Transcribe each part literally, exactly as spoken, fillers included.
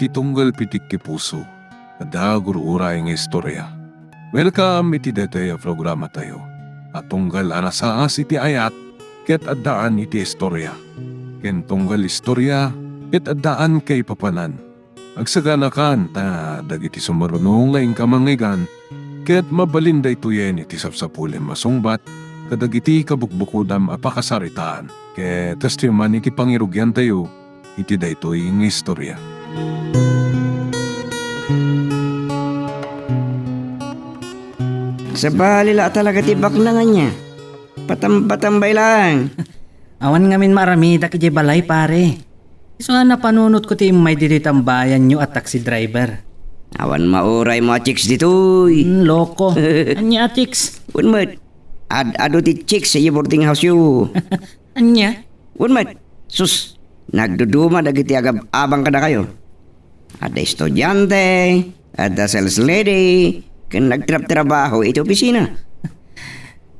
ti tunggal pitik ti puso. Adda gur-uray nga istorya. Welcome iti daytoy a programatayo a tunggal a nasaas iti ayat ket addaan iti istorya, ken tunggal istorya ket addaan kaipapanan. Agsaganakan ta dagiti sumaruno nga inka mangngeggan ket mabalin daytoyen iti sapsapulem a sungbat kadagiti kabukbukodam a pakasaritaan. Ket kastoy man iti pangirugiantayo iti daytoy nga istorya. Sabali la talaga ti baknang ania. Patamba-tambay laeng. Awan ngamin maaramidak idiay balay, pare. Isu a napanunotko ti immay ditoy tambayanyo a taxi driver. Awan mauraymo a chicks ditoy. Hmm, loko. Ania a chicks? Wen met. Ad-adu ti chicks idiay boarding house-yo. Ania? Wen met. Sus, nagduduma dagiti agab-abang kadakayo. Adda estudiante, adda sales lady, ken nagtrabtrabaho iti opisina.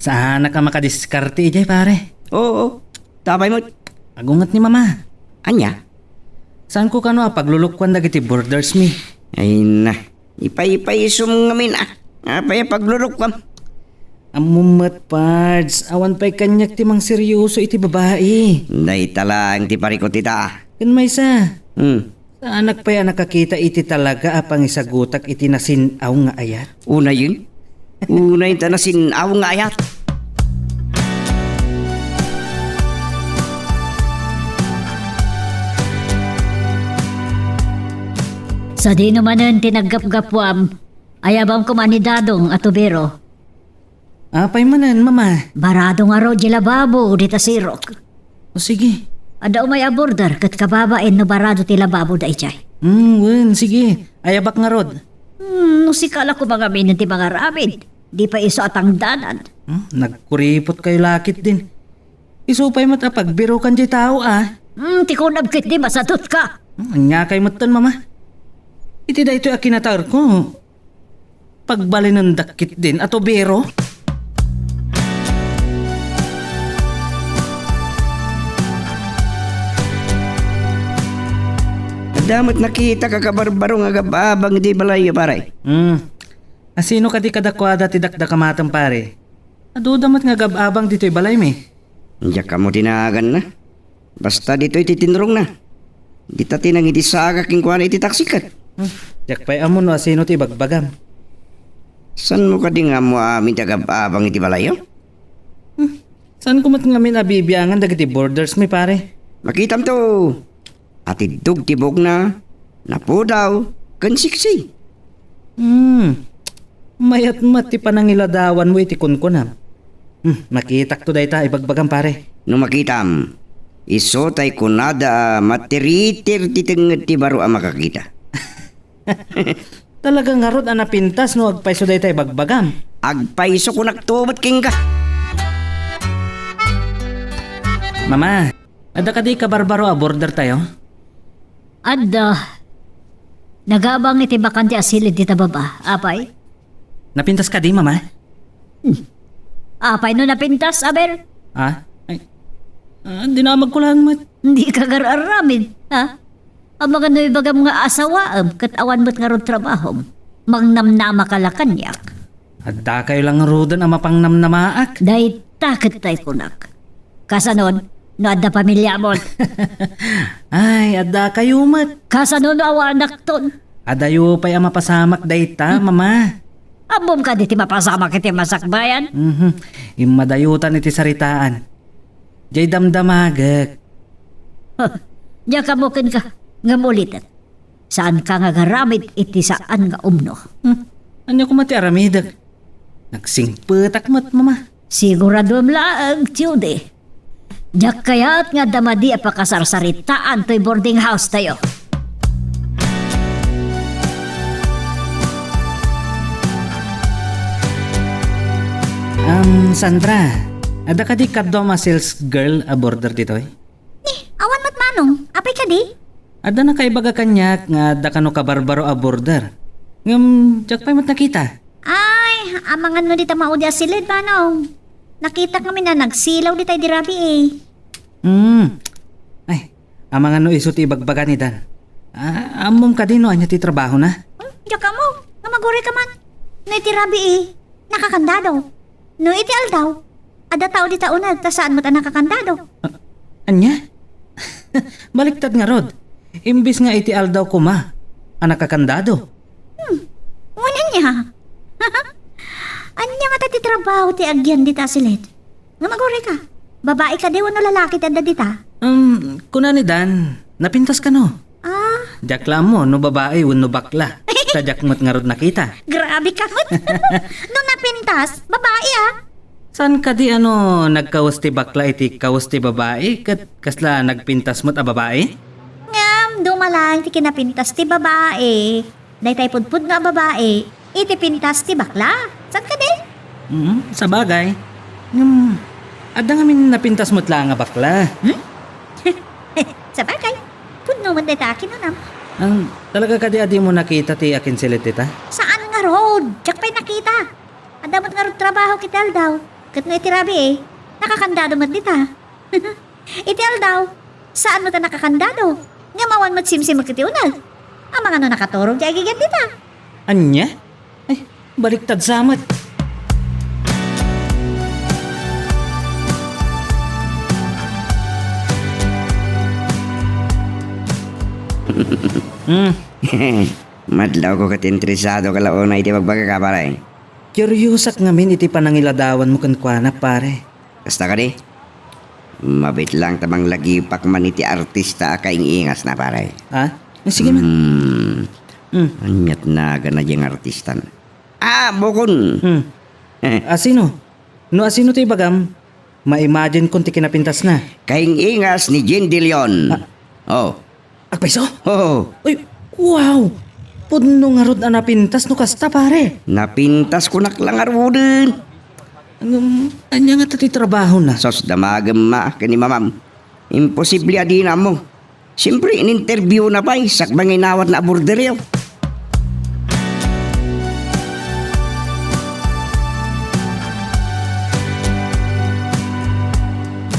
Saanak a makadiskarte idiay, pare. Oo, tapay met. Agunget ni Mama. Ania? Saanko kano a paglulukoan dagiti boarders mi? Ay na, ipaypaysom ngamin a. Apay a paglulukoam? Ammom met, Pards, awan pay kaniak ti mangseryoso iti babai. Dayta laeng ti parikut ita. Ken maysa, Hmm. saanak pay a nakakita iti talaga a pangisagutak iti nasin-aw nga ayat. Unayen? Unayen ta nasin-aw nga ayat. Sadino manen ti naggapgapuam? Ayabam koma ni Dadong a tubero. Apay manen, Mama? Barado ngarud ti lababo dita sirok. O, sige. Adda umay a boarder ket kababain no barado ti lababo daydiay. Hmm, wen, sige. Ayabak ngarud. Hmm, no sika la koma ngamin ti mangaramid, di pay isu a tangdanan. Hmm, nagkuripotkayo la ketdin. Isu pay met a pagbirokan diay tao, a. Hmm, ti kunam ketdi masadutka. Hmm, aniakay metten, Mama? Iti daytoy a kinataerko, pagbalinendak ketdin a tubero. Adda met nakitak a kabarbaro nga agab-abang iti balayyo, pare. Hmm. Asino kadi kadakuada ti dakdakamatem, pare? Aduda met nga agab-abang ditoy balaymi. Diak ammo ti naaganna. Basta ditoy ti tinrongna. Dita ti nangidisagak kenkuana iti taksi ket. Hmm, diak pay ammo no asino ti ibagbagam. Saanmo kadi nga ammo amin ti agab-abang iti balayyo? Hmm, saanko met ngamin a bibiangan dagiti boarders mi, pare? Makitamto. Atiddog ti buokna, napudaw, ken siksi. Hmm. Mayat met ti panangiladawanmo iti kunkunam. Hmm, makitakto dayta, ibagbagam, pare. No makitam, isu tay kunada a matiritir ti tengnged ti baro a makakita. Talaga ngarud a napintas no agpayso dayta ibagbagam. Agpayso kunakto met kenka. Mama, adda kadi kabarbaro a boarder tayo? Adda. Nagabang iti bakante a silid dita baba. Apay? Napintas kadi, Mama? Hmm. Apay no napintas, aber? Ha? Ay, ah, dinamagko lang met. Dika gar-aramid, ha? Amangan no ibagam nga asawaem ket awan met ngarud trabahom. Mangnamnama ka la kaniak. Addakayo la ngaruden a mapangnamnamaak. Dayta ket tay kunak. Kasanon, no adda pamiliamon? Ay, addakayo met. Kasano no awanakton? Adayo pay a mapasamak dayta, Mama. Ammom kadi ti mapasamak iti masakbayan? Mhm. Immadayotan iti saritaan. Jay damdamagek. Huh, diak ammo kenka, ngem ulitek. Saanka nga agaramid iti saan nga umno. Hmm. Ania koma ti aramidek? Nagsingpetak met, Mama. Siguraduem laeng, Judy. Diak kayat nga adda madi a pakasarsaritaan toy boarding house tayo. Um, Sandra, adda kadi kaduam a sales girl a boarder ditoy? Ni, awan met manong. Apay kadi? Adda nakaibaga kaniak nga adda kano kabarbaro a boarder. Ngem, diak pay met nakita. Ay, amangan no dita maudi a silid, manong. Nakitak ngamin a nagsilaw ditay di rabii. Hmm. Ay, amangan no isu ti ibagbaga ni Dan. Ah, Ammom kadi no ania ti trabahona? Hmm, diak ammo. Nga maguri ka man. No iti rabii, nakakandado. No iti aldaw, adda tao dita uneg ta saan met a nakakandado. Ah, ania? Baliktad ngarud. Imbis nga iti aldaw koma a nakakandado. Hmm, wen ania? Ania ngata ti trabaho ti agyan dita a silid? Nga maguri ka. Babai kadi wenno lalaki ti adda dita? Um, kuna ni Dan, napintas kano? Ah. Diak la ammo no babai wenno bakla. Ta diak met ngarud nakita. Grabe ka met. No napintas, babai, ah. Saan kadi a no nagkawes ti bakla iti kawes ti babai, ket kasla nagpintas met a babai? Ngem, dumalaeng ti kinapintas ti babai. Daytay pudpudno a babai, iti pintas ti bakla. Saan kadi? Mm, sabagay. Ngem, adda ngamin napintas met laeng a bakla. Hmm? Sabagay. Pudno met dayta a kinunam. Ang talaga kadi a dimo nakita ti akinsilid dita? Saan ngarud? Diak pay nakita. Adda met ngarud trabaho iti aldaw. Ket no iti rabii, nakakandado met dita. Iti aldaw, saan met a nakakandado. Ngem awan met simsimek iti uneg. Amangan no nakaturog ti agigan dita. Ania? Ay, baliktad sa met. Hmm. Madlawko ket interesado ka la unay iti bagbagaka, pare. Kuriosak ngamin iti panangiladawanmo kenkuana, pare. Kasta kadi? Mabit lang ta manglagipak man iti artista a kaing-ingasna, pare. Ha? Eh, sige man. Hmm. Hmm. Aniat nagan a diay artistan? Ah, bukon. Hmm. Asino? No asino ti ibagam, ma-imagine kon ti kinapintasna. Kaing-ingas ni Jean De Leon. Ah. Oh. Agpayso? Oo. Uy, wow! Pudno ngarud a napintas no kasta, pare. Napintas kunak la ngaruden. Ngem, ania ngata ti trabahona? Sus, damagem ma, ken ni mamam. Imposible a dina ammo. Siempre, in-interviewna pay, sakbay nga inawatna a borderyo.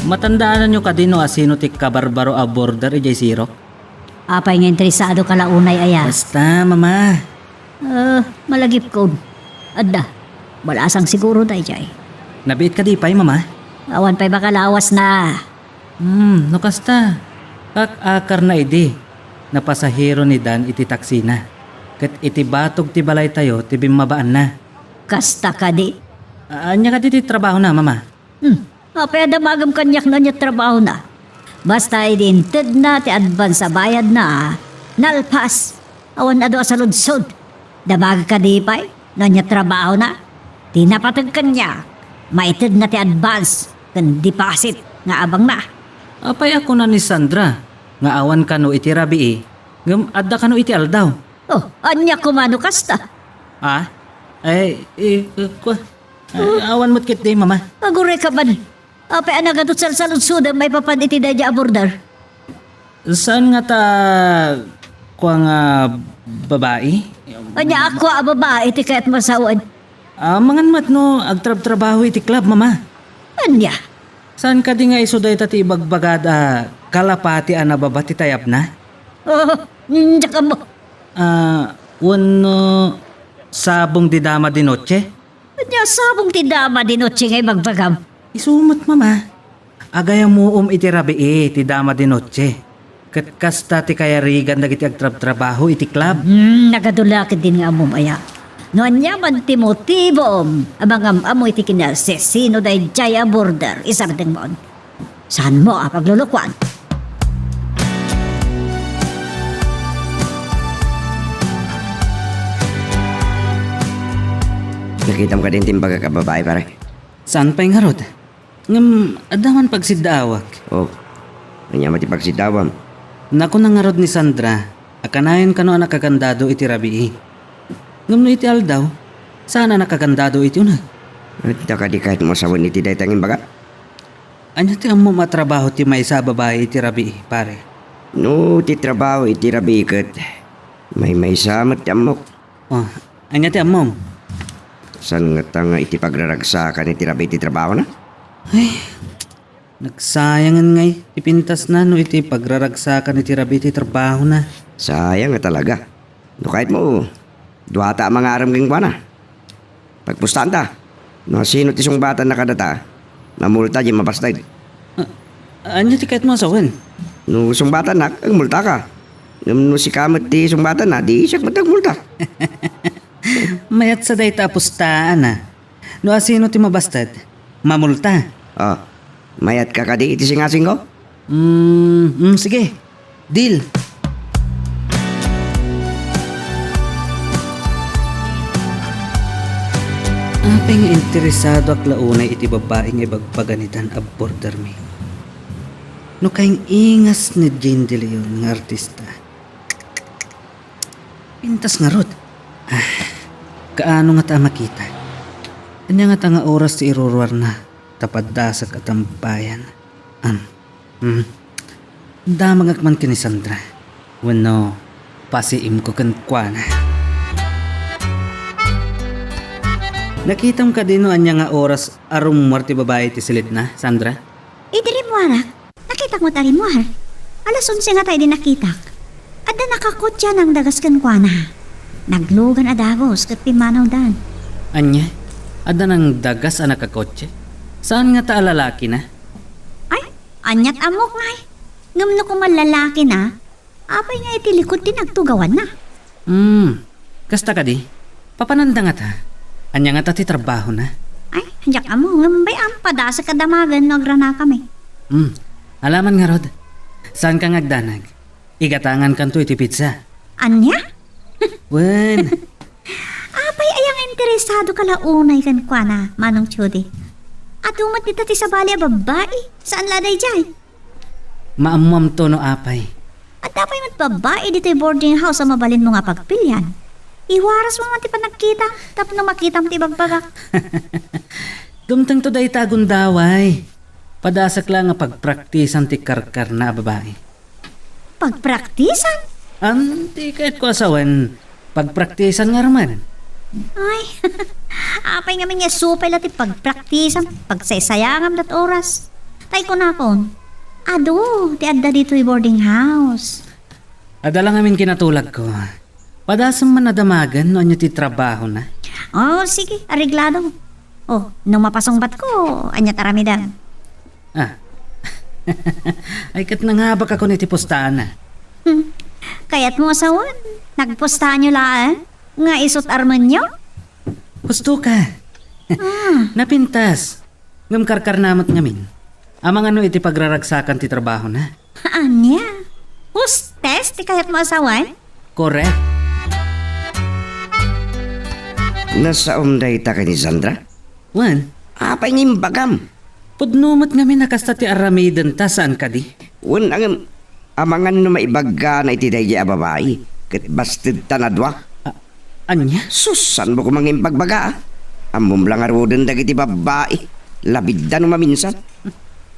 Matandaananyo kadi no asino ti kabarbaro a border idiay Sirok? Apay nga interesado ka la unay aya? Basta, mama. Eh, malagipkon. Adda. Balasang siguro daydiay. Nabiit kadi pay, mama? Awan pay makalawasna. Hmm, no kasta. Kaak-akarna idi. Napasahero ni Dan iti taksina. Ket iti batog ti balaytayo ti bimmabaanna. Kasta kadi? A-, ania kadi ti trabahona, mama? Hmm. Apay a damagem kaniak no ania trabahona? Basta idi intedna ti advance a bayadna, nalpas. Awan adu a saludsod. Damagek kadi pay no ania trabahona? Ti napateg kaniak, maitedna ti advance ken deposit nga abangna. Apay a kuna ni Sandra nga awan kano iti rabii, ngem adda kano iti aldaw? Oh, ania koma no kasta? Ah? Ay, eh, eh, kua-, ay, awan met ketdi, mama. Aguray ka man. Apay a nagadu ti salsaludsodem maipapan iti daydiay a border? Saan ngata kua nga babai? Ania a kua a babai ti kayatmo a sawen? Ah, amangan met no agtrabtrabaho iti club, mama. Ania? Saan kadi nga isu dayta ti ibagbagad a kalapati a nababa ti tayabna? Oh, diak ammo. Ah, wenno sabong ti dama di noche? Ania sabong ti dama di noche nga ibagbagam? Isu met, mama. Agayamuom iti rabii ti dama di noche. Ket kasta ti kayarigan dagiti agtrabtrabaho iti club. Hmm, nagadu la ketdin nga ammom aya. No aniaman ti motibom a mangam-ammo iti kinaasesino daydiay a border, isardengmon. Saanmo a paglulukoan? Nakitam kadin ti imbagak a babai, pare? Saan pay ngarud? Ngem adda man pagsiddaawak. Oh, ania met ti pagsiddaawam? Nakuna ngarud ni Sandra a kanayon kano a nakakandado iti rabii. Ngem no iti aldaw, saan a nakakandado iti uneg. Adda kadi kayatmo a sawen iti dayta nga imbagak? Ania ti ammom a trabaho ti maysa a babai iti rabii, pare? No ti trabaho iti rabii ket maymaysa met ti ammok. Oh, ania ti ammom? Saan ngata nga iti pagraragsakan iti rabii ti trabahona? Ay, Nagsayangen ngay ti pintasna no iti pagraragsakan iti rabii ti trabahona. Sayang nga talaga. No kayatmo, duata a mangarem kenkuana. Pagpustaanta. No sino ti sungbatanna kadata, mamulta diay mabasted. Ah, ania ti kayatmo a sawen? No sungbatannak, agmultaka. Ngem no sika met ti sungbatanna, di siak met agmulta. Mayat sa dayta a pustaan, a. No asino ti mabasted, mamulta. Ah, mayatka kadi iti singasingko? Mm, mm, sige. Deal. Apay nga interesadoak la unay iti babai nga ibagbaga ni Dan a border maid? No kaing-ingas ni Jane De Leon nga artista. Pintas ngarud. Ah, kaano ngata a makita? Ania ngata nga oras ti iruruarna? Ta padasek a tambayan. Am, hmm. Damagak man ken ni Sandra. Wenno, pasiimko kenkuana. Nakitam kadi no ania nga oras a rummuar ti babai iti silidna, Sandra? Idi rimmuarak, nakitak met a rimmuar. Alas onse ngata idi nakitak. Adda nakakotse a nangdagas kenkuana. Naglugan a dagus ket pimmanawdan. Ania? Adda nangdagas a nakakotse? Saan ngata a lalakina? Ay, aniat ammok ngay. Ngem no koma lalakina, apay nga iti likod ti nagtugawanna? Hmm, kasta kadi? Papananda ngata? Ania ngata ti trabahona? Ay, diak ammo, ngem bay-am, padasek a damagen no agranakami. Hmm, alaman ngarud. Saanka nga agdanag? Igatangankanto iti pizza. Ania? Wen. Apay aya nga interesadoka la unay kenkuana, Manong Chudi? Adu met dita ti sabali a babbai, saan la daydiay? Maammoamto no apay. Adda pay met babbai ditoy boarding house a mabalinmo nga pagpilian. Iwarasmo man ti panagkitam tapno makitam ti ibagbagak. Dumtengto dayta a gundaway. Padasek la nga pagpraktisan ti karkarna a babai. Pagpraktisan? Am, ti kayatko a sawen, pagpraktisan ngarud. Ay, apay ngamin nga supay la ti pagpraktisan, pagsaysayangam dat oras. Tay kunakon, adu ti adda ditoy boarding house. Adda la ngamin kinatulagko. Padasem man a damagen no ania ti trabahona. Oh, sige, areglado. Oh, no mapasungbatko, ania ti aramidem? Ah. Ay, ket nangabakakon iti pustaana. Hmm. Kayatmo a sawen, nagpustaanyo laeng nga isu ti armenyo? Husto ka. Ah. Napintas. Ngem karkarna met ngamin. Amangan no iti pagraragsakan ti trabahona. Ania? Hostess ti kayatmo a sawen? Korek. Nasaom dayta ken ni Sandra? Wen. Apay nga imbagam? Pudno met ngamin a kasta ti aramidenta, saan kadi? Wen, ngem amangan no maibaggana iti daydiay a babai, ket bastedtan a dua. A-, ania? Sus, saanmo koma nga imbagbaga, a? Ammom la ngaruden dagiti babbai, labidda no maminsan.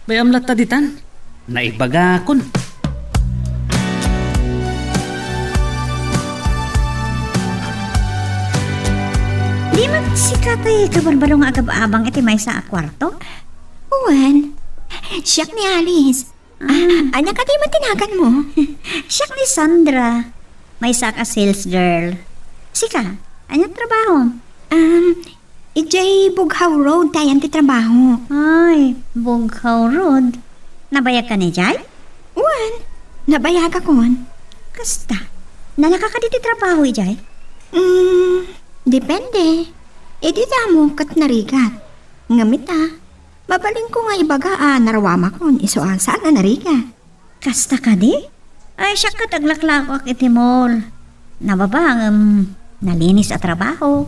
Bay-am latta ditan. Naibagakon. Di met sika ti kabarbaro nga agab-abang iti maysa a kuarto? Wen, siak ni Alice. Ah, ania kadi met ti naganmo? Siak ni Sandra. Maysaak a sales girl. Sika, ania trabahom? Um, idiay Bughaw Road, tayan ti trabaho. Ay, Bughaw Road. Nabayagka idiay? Wen, nabayagakon. Kasta, nalaka kadi ti trabaho idiay? Mm, depende. Idi damo ket narigat. Ngem ita, mabalinko nga ibaga a narawamakon isu a saan a narigat. Kasta kadi? Ay, siak ket aglaklakoak iti mall. Nababa ngem nalinis a trabaho.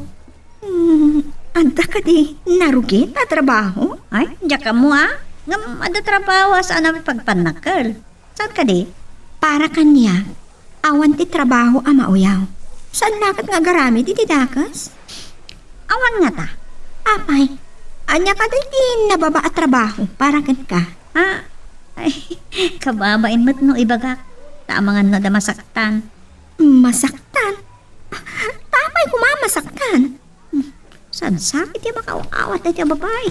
Hmm, adda kadi narugit a trabaho? Ay, diak ammo a. Ngem adda trabaho a saan a pagpannakkel. Saan kadi? Para kaniak, awan ti trabaho a mauyaw. Saan laket nga agaramid iti dakes? Awan ngata. Apay, ania kadi ti nababa a trabaho para kenka? Ah, ay, kababain met no ibagak, ta amangan no adda masaktan. Masaktan? Ta apay koma masaktan? Sadsakit ti makaaw-awat dayta a babai.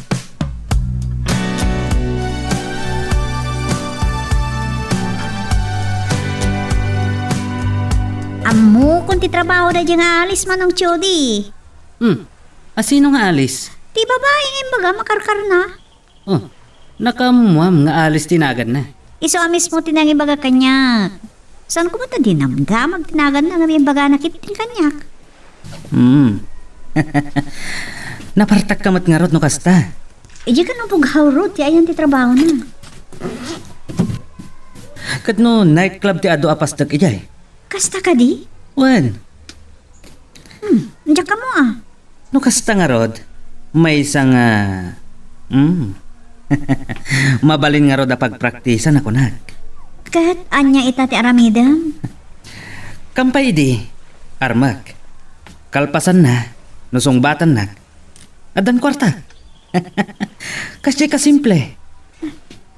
Ammokon ti trabaho daydiay nga alis, Manong Chody. Hmm. Asino nga alis? Ti babai nga imbaga makarkarna. Oh, nakaammoam nga alis ti naganna. Isu a mismo ti nangibaga kaniak. Saan ko met a dinamdamag ti naganna ngem imbagana ketdi kaniak. Hmm. Napartakka met ngarud no kasta. Idiay kano Bughaw Road ti ayan ti trabahona. Ket no nightclub ti adu a pasdek idiay? Kasta kadi? Wen. Hmm, diak ammo a. No kasta ngarud, maysa nga, hmm. Mabalin ngarud a pagpraktisan a kunak. Ket ania ita ti aramidem? Kampay idi, armek. Kalpasanna, no sungbatannak, addan kuarta. Kasdiay kasimple.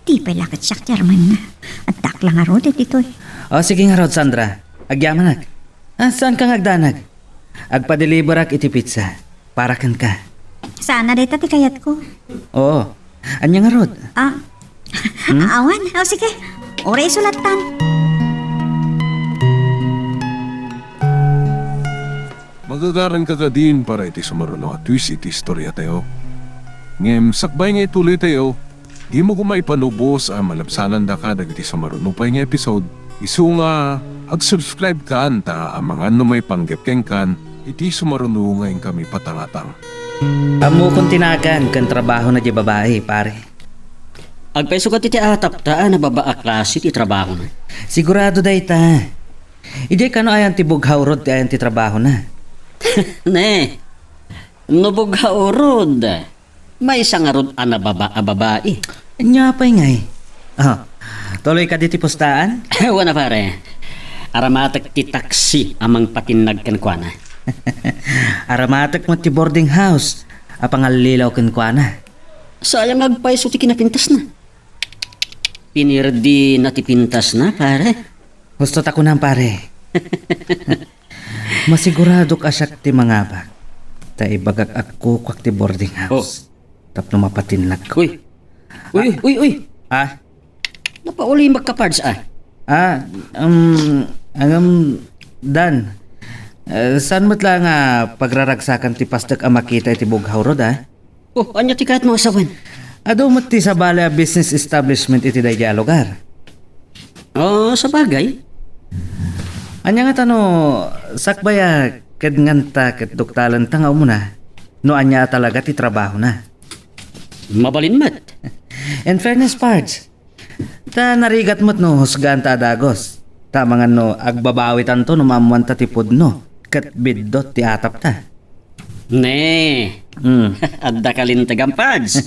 Di pay la ket siak ti armenna. Addak la ngarud ditoy. O, sige ngarud, Sandra. Agyamanak. Ah, saanka nga agdanag? Agpadeliverak iti pizza. Para kenka. Sana dayta ti kayatko. Oo. Ania ngarud? Ah. Hmm? Awan. O, sige. Uray isulattan. Magagaranka kadin para iti sumaruno a twist iti istoriatayo. Ngem sakbay nga ituloytayo, dimo koma ipanubos a malabsanandaka dagiti sumaruno pay nga episode, isu nga ag-subscribekan ta amangan no maipanggep kenkan iti sumaruno nga inkami patangatang. Ammokon ti nagan ken trabahona diay babai, pare. Agpayso ket iti atapta a nababa a klase ti trabahona. Sigurado dayta. Idiay kano ayan ti Bughaw Road ti ayan ti trabahona? Ne, no Bughaw Road, maysa ngarud a nababa a babai. Ania pay ngay? Ah, tuloy kadi ti pustaan? Wen a, pare. Aramatek ti taksi a mangpatinnag kenkuana. Aramatek met ti boarding house a pangallilaw kenkuana. Sayang, agpayso ti kinapintasna. Pinirdina ti pintasna, pare. Husto ta kunam, pare. Masiguradok a siak ti mangabak. Ta ibagak a kukuak ti boarding house. Oh. Tapno mapatinnagko. Uy. Uy, uy, uy. Ah? Napaulimek ka, Pards, ah. Ah, um, ngem, Dan. Eh, saan met la nga pagraragsakan ti pasdek a makita iti Bughaw Road, ah? Oh, ania ti kayatmo a sawen? Adu met ti sabali a business establishment iti daydiay a lugar. Oh, sabagay. Ania ngata no sakbay a kednganta ket duktalenta nga umuna no ania a talaga ti trabahona? Mabalin met. In fairness, Pards, ta narigat met no husgaanta a dagus. Ta amangan no agbabawitanto no maammoanta ti pudno ket biddut ti atapta. Ne. Hmm. Adda kalintegam, Pards.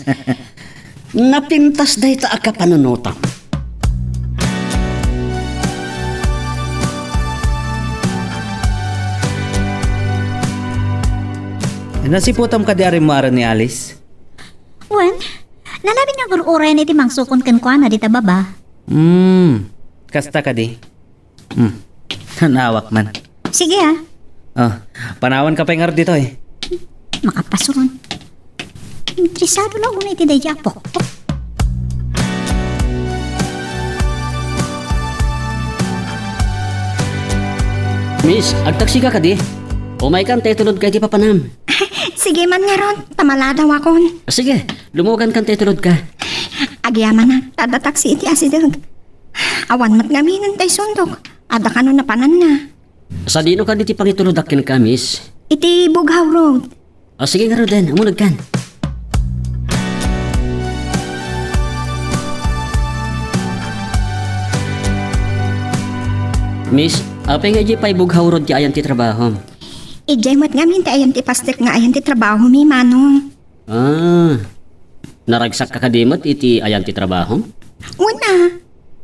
Napintas dayta a kapanunotam. Nasiputam kadi a rimmuaren ni Alice? Wen, nalabit nga agur-urayna iti mangsukon kenkuana dita baba. Hmm, kasta kadi? Hmm, nanawak man. Sige, ah. Oh, panawanka pay ngarud ditoy. Makapason. Interesado la unay iti daydiay a pokpok. Miss, agtaksika kadi? Umaykan ta itulodka iti papanam. Sige man ngarud, ta maladawakon. Sige, lumugankan ta itulodka. Agyamanak, ta adda taksi iti asideg. Awan met ngamin ti sundok. Adda kano napananna. Sadino kadi ti pangitulodak kenka, Miss? Iti Bughaw Road. O, sige ngaruden, umulogkan. Miss, apay nga idiay pay Bughaw Road ti ayan ti trabahom? Idiay met ngamin ti ayan ti pastek nga ayan ti trabahomi, Manong. Ah, naragsakka kadi met iti ayan ti trabahom? Wen a,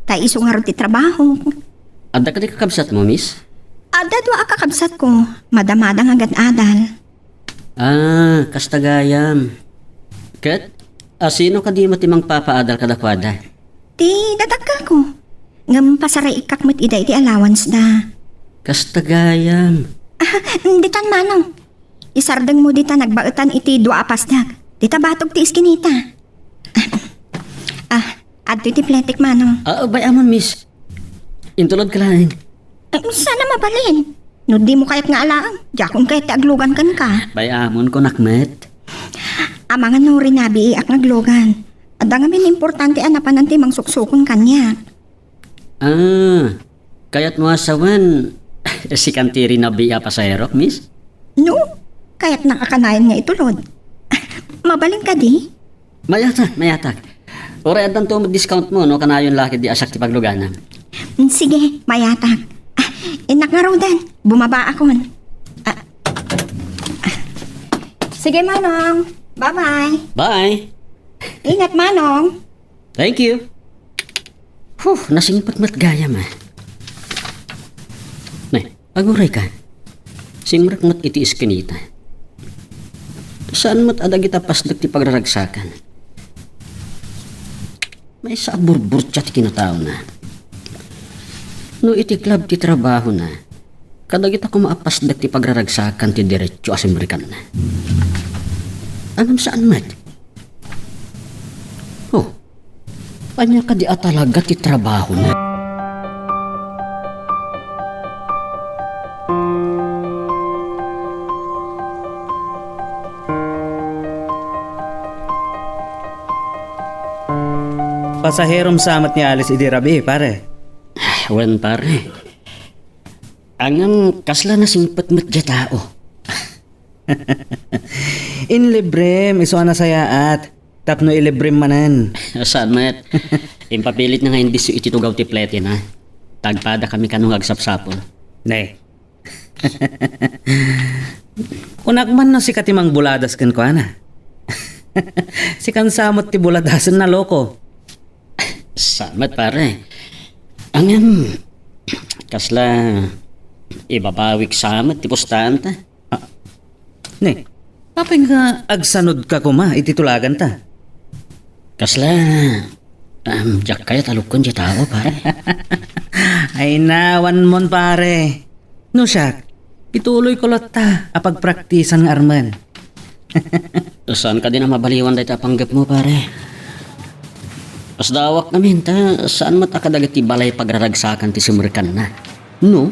ta isu ngarud ti trabahok. Adda kadi kakabsatmo, Miss? Adda dua a kakabsatko, madamada nga agad-adal. Ah, kasta gayam. Ket, asino kadi met ti mangpapaadal kadakuada? Ti dadagkako. Ngem pasaraikkak met ida iti allowance da. Kasta gayam. Ah, ditan, Manong. Isardengmo dita nagbaetan iti dua a pasdak. Dita batog ti iskinita. Ah, adtoy ti pletek, Manong. Ah, bay-amon, Miss. Intulodka laeng. Ay, sana mabalin. No dimo kayat nga alaem, diakon kayat ti aglugan kenka. Bay-amon, kunak met. Amangan no rinabiiak nga aglugan. Adda ngamin importante a napanan ti mangsuksukon kaniak. Ah, kayatmo a sawen, sikan ti rinabii a pasahero, miss? No, kayatnak a kanayon nga itulod. Mabalin kadi? Mayata, mayatak. Uray addanto met discount mo, no, kanayon la ketdi a siak ti pagluganam. Mm, sige, mayatak. Ah, innak ngaruden, bumabaakon. Ah, ah. Sige, Manong. Bye-bye. Bye. Ingat, Manong. Thank you. Huh, nasingpet met gayam, ah. Nay, aguray ka. Simrek met iti iskinita. Saan met a dagita pasdek ti pagraragsakan? Maysa a burburtia ti kinataona. No iti club ti trabahona, kadagita koma a pasdek ti pagraragsakan ti diretso a simrekanna. Ngem saan met? Oh, ania kadi a talaga ti trabahona? Pasaherom sa met ni Alice idi rabii, pare. Wen, pare. Ngem, kasla nasingpet met diay tao. Inlibrem, isu a nasayaat. Tapno ilibrem manen. Saan met. Impapilitna nga indisso iti tugaw ti fletena. Tagpada kami kano nga agsapsapul. Ne. Kunak man no sika ti mangbuladas kenkuana. Sikan sa met ti buladasenna, loko. Saan met, pare. Ngem, kasla ibabawik sa met ti pustaanta. Ah, ne, apay nga agsanodka koma iti tulaganta? Kasla, um, diak kayat a lukkon diay tao, pare. Ay, awan mon, pare. No siak, ituloyko latta a pagpraktisan nga armen. Saan kadi a mabaliwan dayta a panggepmo, pare? Kasdawak ngamin, ta saan met a kadagiti balay pagraragsakan ti simrekanna. No,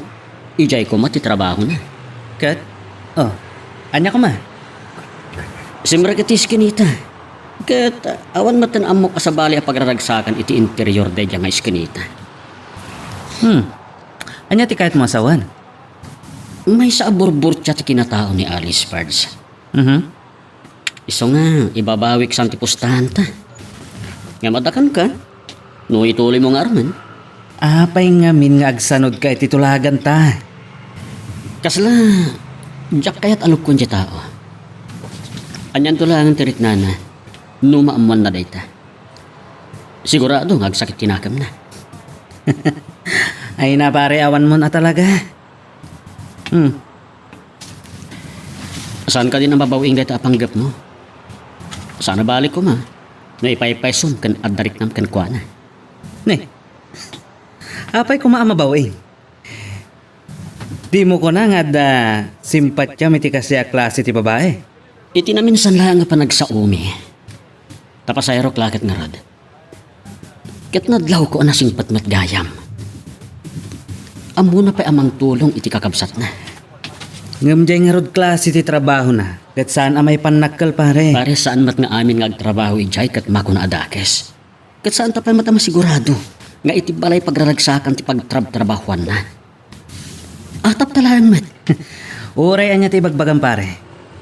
idiay koma ti trabahona. Ket? Oh, ania koma? Simrek iti iskinita. Ket, ah, awan met ti ammok a sabali a pagraragsakan iti interior daydiay nga iskinita. Hmm. Ania ti kayatmo a sawen? Maysa a burburtia ti kinatao ni Alice, Pards. Mhm. Isu nga, ibabawik sa ti pustahanta. Ngem adda kenka, no ituloymo nga armen. Apay ngamin nga agsanodka iti tulaganta? Kasla, diak kayat a lukkon diay tao. Anianto laengen ti riknana, no maammoanna dayta. Sigurado nga agsakit ti nakemna. Ay na, pare, awan mon a talaga. Hmm. Saan kadi a mabaw-ing dayta a panggepmo? Saan a bali koma no ipaypaysom ken adda riknam kenkuana. Ne. Apay koma a mabaw-ing? Dimo kuna nga adda simpatiam iti kasdiay a klase ti babai? Iti naminsan laeng a panagsaomi. Ta pasayrok la ket ngarud. Ket nadlawko a nasingpet met gayam. Ammona pay a mangtulong iti kakabsatna. Ngem diay ngarud klase ti trabahona, ket saan a maipannakkel, pare. Pare, saan met nga amin nga agtrabaho idiay ket makuna a dakes. Ket saanta pay met a masigurado nga iti balay pagraragsakan ti pagtrabtrabahoanna. Atapta laeng met. Uray ania ti ibagbagam, pare.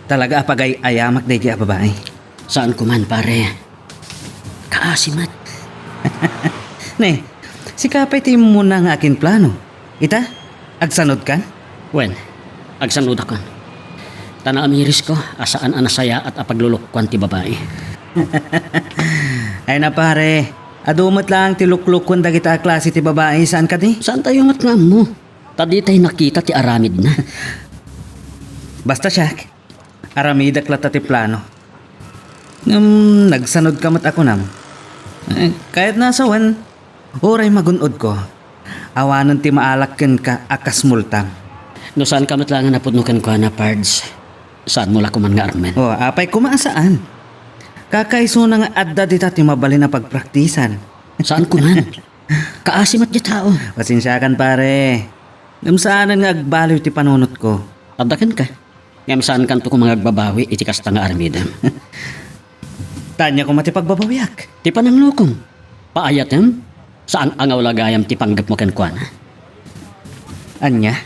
Talaga a pagay-ayamak daydiay a babai. Saan koman, pare. Kaasi met. Ne, sika pay ti immuna nga akinplano. Ita, agsanodkan? Wen, agsanodakon. Ta naamirisko a saan a nasayaat a paglulukkoan ti babai. Ay na, pare, adu met laeng ti luklukon dagita a klase ti babai, saan kadi? Saantayo met nga ammo. Ta ditay nakita ti aramidna. Basta siak, aramidek latta ti plano. Ngem nagsanodka met a kunam. Eh, kayatna a sawen, uray magun-odko, awanen ti maalak kenka a kas multam. No saanka met laeng a napudno kenkuana, Pards, saanmo la koman nga armen. Oh, apay koma a saan? Kakaisuna nga adda dita ti mabalin a pagpraktisan. Saan koman? Kaasi met diay tao. Pasensiakan, pare. Ngem saanen nga agbaliw ti panunotko. Adda kenka. Ngem saankanto koma nga agbabawi iti kasta nga aramidem. Ta ania koma ti pagbabawiak? Ti pananglokom. Paayatem, saan a ngawla gayam ti panggepmo kenkuana. Ania?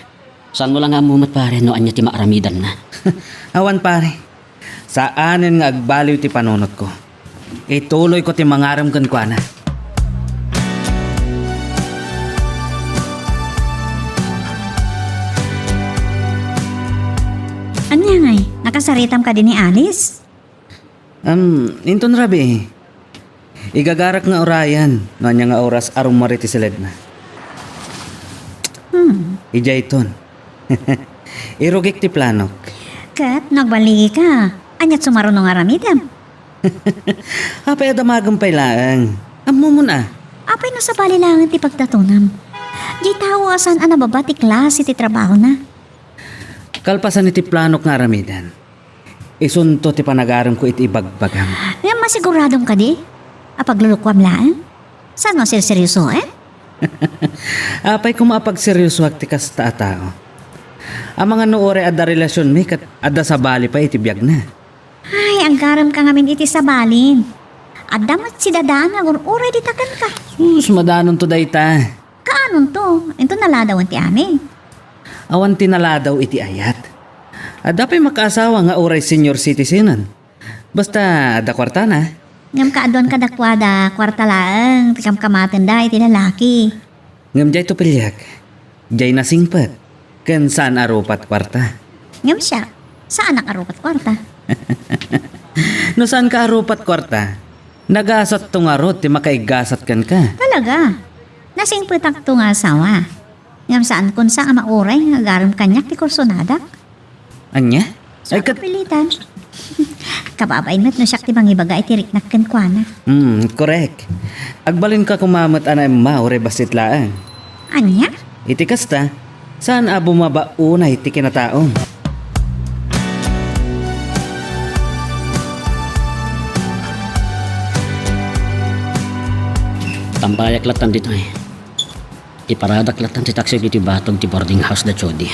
Saanmo la nga ammo met, pare, no ania ti maaramidanna. Awan, pare. Saanen nga agbaliw ti panunotko. Ituloyko ti mangarem kenkuana. Ania ngay? Nakasaritam kadi ni Alice? Am, inton rabii, igagarak nga urayan no ania nga oras a rummuar iti siledna. Hmm. Idiayton. Irugik ti planok. Ket no agballigika, aniat sumaruno nga aramidem? Apay a damagem pay laeng? Ammomon a. Apay no sabali laeng ti pagtatonam? Diay tao a saan a nababa ti klase ti trabahona. Kalpasan iti planok nga aramiden, isunto ti panagaremko iti ibagbagam. Ngem masiguradom kadi a paglulukuam laeng? Saan nga serseryosoen? Apay koma a pagseryosoak ti kasta a tao? Amangan no uray adda relasionmi ket adda sabali pay iti biagna. Ay, aggaremka ngamin iti sabalin. Adda met sidadaan nga agur-uray dita kenka. Sus, madanonto dayta. Kaanonto? Inton naladawen ti amin. Awan ti naladaw iti ayat. Adda pay makaasawa nga uray senior citizen. Basta adda kuartana. Ngem kaaduan kadakuada kuarta laeng ti kamkamatenda iti lalaki. Ngem diayto piliak. Diay nasingpet. Ken saan a rupat kuarta. Ngem siak, saanak a rupat kuarta. No saanka a rupat kuarta, nagasatto ngarud ti makaigasat kenka. Talaga? Nasingpetakto nga asawa. Ngem saankon sa a mauray nga agarem kaniak ti kursonadak. Ania? Ay, ket pilitan. Kababain met no siak ti mangibaga iti riknak kenkuana. Hmm, korek. Agbalinka koma met a naemma uray bassit laeng. Ania? Iti kasta, saan a bumaba unay ti kinataom. Tambayak lattan ditoy. Iparadak lattan ti taksi ditoy batog ti boarding house da Jody.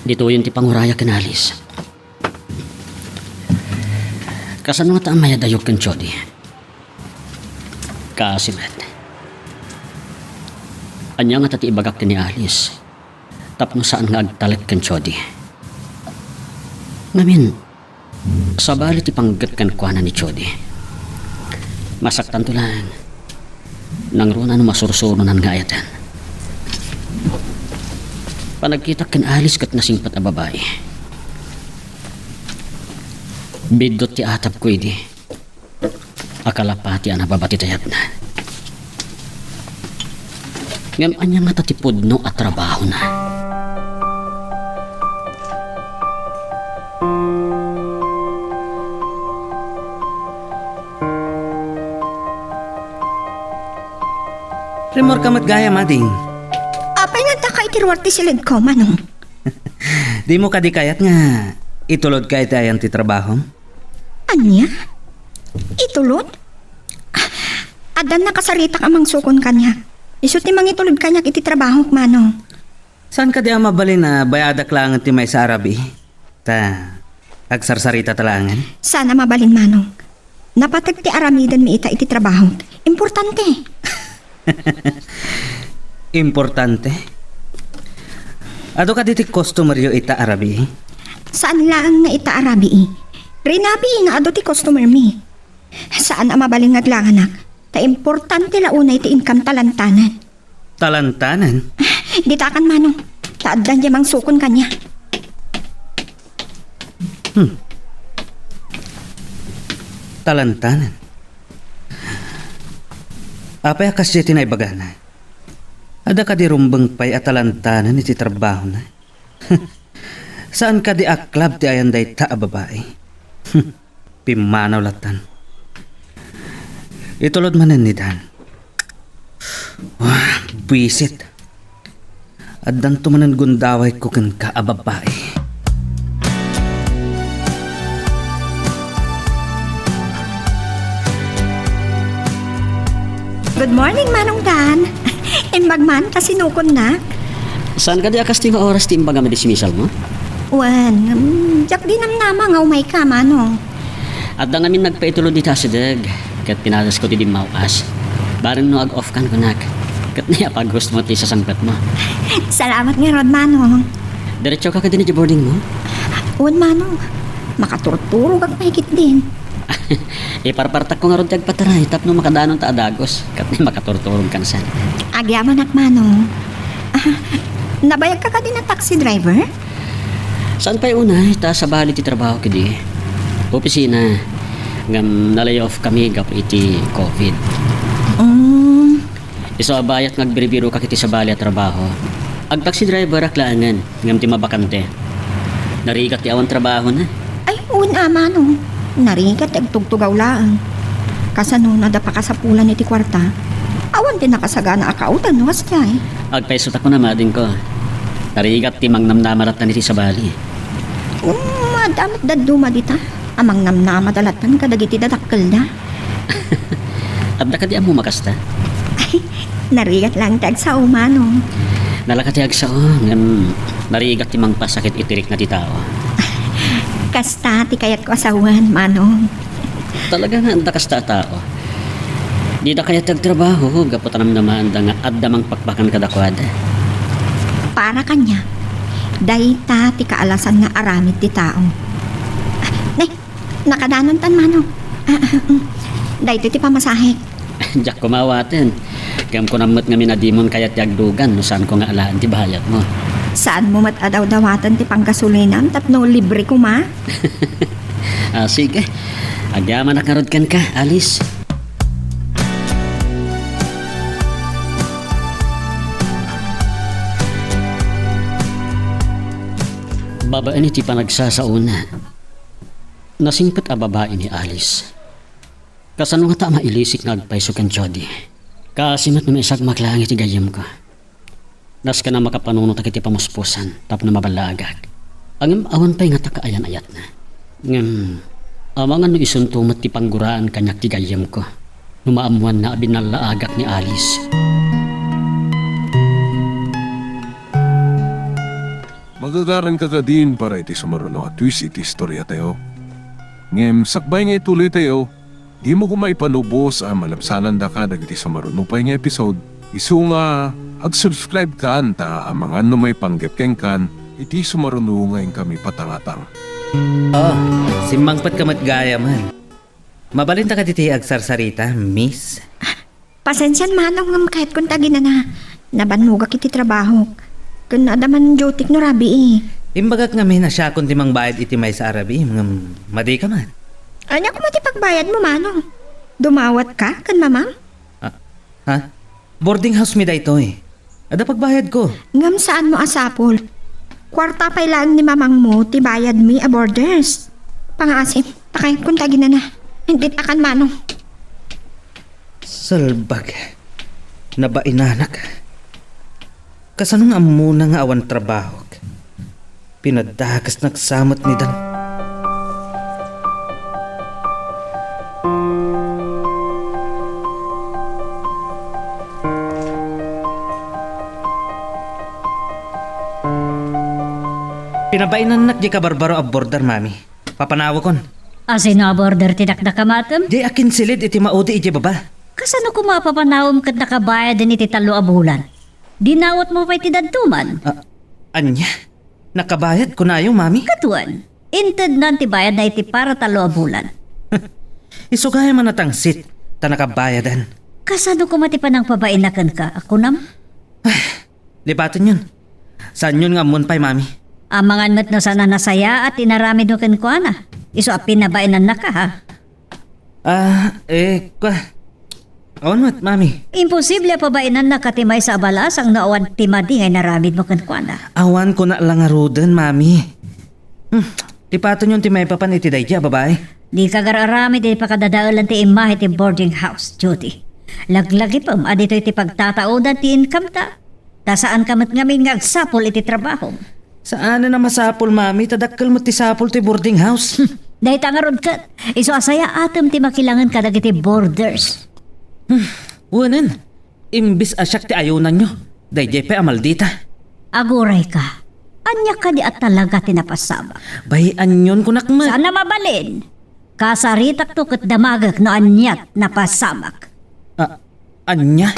Ditoyen ti pangurayak ken Alice. Kasano ngata a mayadayog ken Jody? Kaasi met. Ania ngata ti ibagak ken ni Alice tapno saan nga agtalek ken Jody? Ngamin, sabali ti pangget kenkuana ni Jody. Masaktanto laeng. Nangruna no masursuronan nga ayaten. Panagkitak ken Alice ket nasingpet a babai. Biddut ti atapko idi. Akalapati a nababa ti tayabna. Ngem ania ngata ti pudno a trabahona? Rimmuarka met gayam, ading. Apay nga addaka iti ruar ti siledko, Manong? Dimo kadi kayat nga itulodka iti ayan ti trabahom? Ania? Itulod? Addan nakasaritak a mangsukon kaniak. Isu ti mangitulod kaniak iti trabahok, Manong. Saan kadi a mabalin a bayadak laengen ti maysa a rabii? Ta, agsarsarita ta laengen? Saan a mabalin, Manong. Napateg ti aramidenmi ita iti trabahok. Importante. Importante? Adu kadi ti customeryo ita a rabii? Saan laeng nga ita a rabii. Rinabii nga adu ti customermi. Saan a mabalin nga aglanganak. Ta importante la unay ti income talantanan. Talantanan? Ditakan, Manong. Ta addan diay mangsukon kaniak. Hmm. Talantanan. Apay a kasdiay ti naibagana? Adda kadi rumbeng pay a talantanan iti trabahona? Saan kadi a club ti ayan dayta a babai? Pimmanaw lattan. Itulod manen ni Dan. Wah, buisit. Addanto manen gundawayko kenka a babai. Good morning, Manong Dan. Imbag man ta sinukonnak. Saan kadi a kas ti nga oras ti imbagam a dismissal mo? Wen, ngem, diak di namnama nga umayka, Manong. Adda ngamin nagpaitulod iti asideg, ket pinasasko ti dimmaw-as. Bareng no ag-off kan kunak, ket nayapaghusmo ti sasangpetmo. Salamat ngarud, Manong. Diretso ka kadin iti boarding mo? Wen, Manong. Makaturturogak pay ketdin. Iparpartakko ngarud ti agpataray tapno makadanon ta a dagus, ket makaturturog kan san. Agyamanak, Manong. Ah, nabayagka kadin a taxi driver? Saan pay unay, ta sabali ti trabaho kadi opisina, ngem na-lay off kami gapu iti covid. Mm. Isu a bayat nga agbirbirokak iti sabali a trabaho. Ag-taxi driverak laengen, ngem ti mabakante, narigat ti awan trabahona. Ay, wen a, Manong. Narigat ti agtugtugaw laeng. Kasano no adda pakasapulan iti kuarta? Awan ti nakasagana a kauten no kasdiay. Agpayso ta kunam, adingko. Narigat ti mangnamnama latta iti sabali. Um, adda met dadduma dita a mangnamnama da latta kadagiti dadakkelda. Adda kadi ammom a kasta? Ay, narigat laeng ti agsao, Manong. Nalaka ti agsao, ngem narigat ti mangpasakit iti rikna ti tao. Kasta ti kayatko a sawen, Manong. Talaga nga adda kasta a tao. Dida kayat ti agtrabaho gapu ta namnamaanda nga adda mangpakbakan kadakuada. Para kaniak, dayta ti kaalasan nga aramid ti tao. Nay, nakadanontan, Manong. Ah, ah, mm. Daytoy ti pamasahek. Diak koma awaten. Ngem kunam met ngamin a dimon kayat ti agdugan no saanko nga alaen ti bayadmo. Saanmo met a dawdawaten ti panggasolinam tapno libre koma? Ah, sige. Agyamanak ngarud kenka, Alice. Babaen iti panagsasaona, nasingpet a babai ni Alice. Kasano ngata a mailisik nga agpayso ken Jody? Kaasi met no maisagmak laeng iti gayyemko. Nasken a makapanunotak iti pamuspusan tapno maballaagak. Ngem awan pay ngata kaayan-ayatna. Ngem, amangan no isunto met ti pangguraan kaniak ti gayyemko no maammoanna a binallaagak ni Alice. Magagaranka kadin para iti sumaruno a twist iti istoriatayo. Ngem sakbay nga ituloytayo, dimo koma ipanubos a malabsanandaka dagiti sumaruno pay nga episode, isu nga ag-subscribe kan ta amangan no maipanggep kenkan iti sumaruno nga inkami patangatang. Oh, simmangpetka met gayamen. Mabalinta kaditi agsarsarita, miss? Pasensian, Manong, ngem kayatko ta aginana. Nabannogak iti trabahok. Ken adda man dutyk no rabii. Imbagak ngamin a siakon ti mangbayad iti maysa a rabii, ngem madika man. Ania koma ti pagbayadmo, Manong? Dumawatka ken Mamang? Ah, ha? Boarding house mi daytoy. Adda pagbayadko. Ngem saanmo a sapul. Kuarta pay laeng ni Mamangmo ti bayadmi a boarders. Pangaasim, ta kayatko ta aginana. Intittakan, Manong. Salbag. Nabainanak. Kasano nga ammona nga awan trabahok? Pinadakesnak sa met ni Dan. Pinabainannak diay kabarbaro a border, Mami. Papanawekon. Asino a border ti dakdakamatem? Diay akinsilid iti maudi idiay baba. Kasano koma a papanawem ket nakabayaden iti tallo a bulan? Dinawatmo pay ti dadduma? Ah, ania? Nakabayad kunayo, Mami? Ket wen, intednan ti bayadna iti para tallo a bulan. Isu gayam a natangsit, ta nakabayadan. Kasano koma ti panangpabaina kenka, a kunam? Lipatenyon. Saanyon nga ammon pay, Mami. Amangan met no saan a nasayaat ti inaramidmo kenkuana. Isu a pinabainannaka, ha? Ah, eh, kua-, awan met, Mami. Imposible a pabainannaka ti maysa a balasang no awan ti madi nga inaramidmo kenkuana. Awan kuna la ngaruden, Mami. Hmm, lipatenyon ti maipapan iti daydi a babai. Dika agar-aramid iti pakadadaelan ti imahe ti boarding house, Judy. Laglagipem a ditoy ti pagtataodan ti income ta. Ta saanka met ngamin nga agsapul iti trabahom. Saanen a masapul, Mami, ta dakkel met ti sapul ti boarding house. Dayta ngarud ket, isu a sayaatem ti makilangen kadagiti boarders. Hmm, wenen, imbes a siak ti ayunanyo, daydiay pay a maldita. Agurayka, ania kadi a talaga ti napasamak? Bay, anian kunak met. Saan a mabalin? Kasaritakto ket damagek no aniat napasamak. Ah, ania?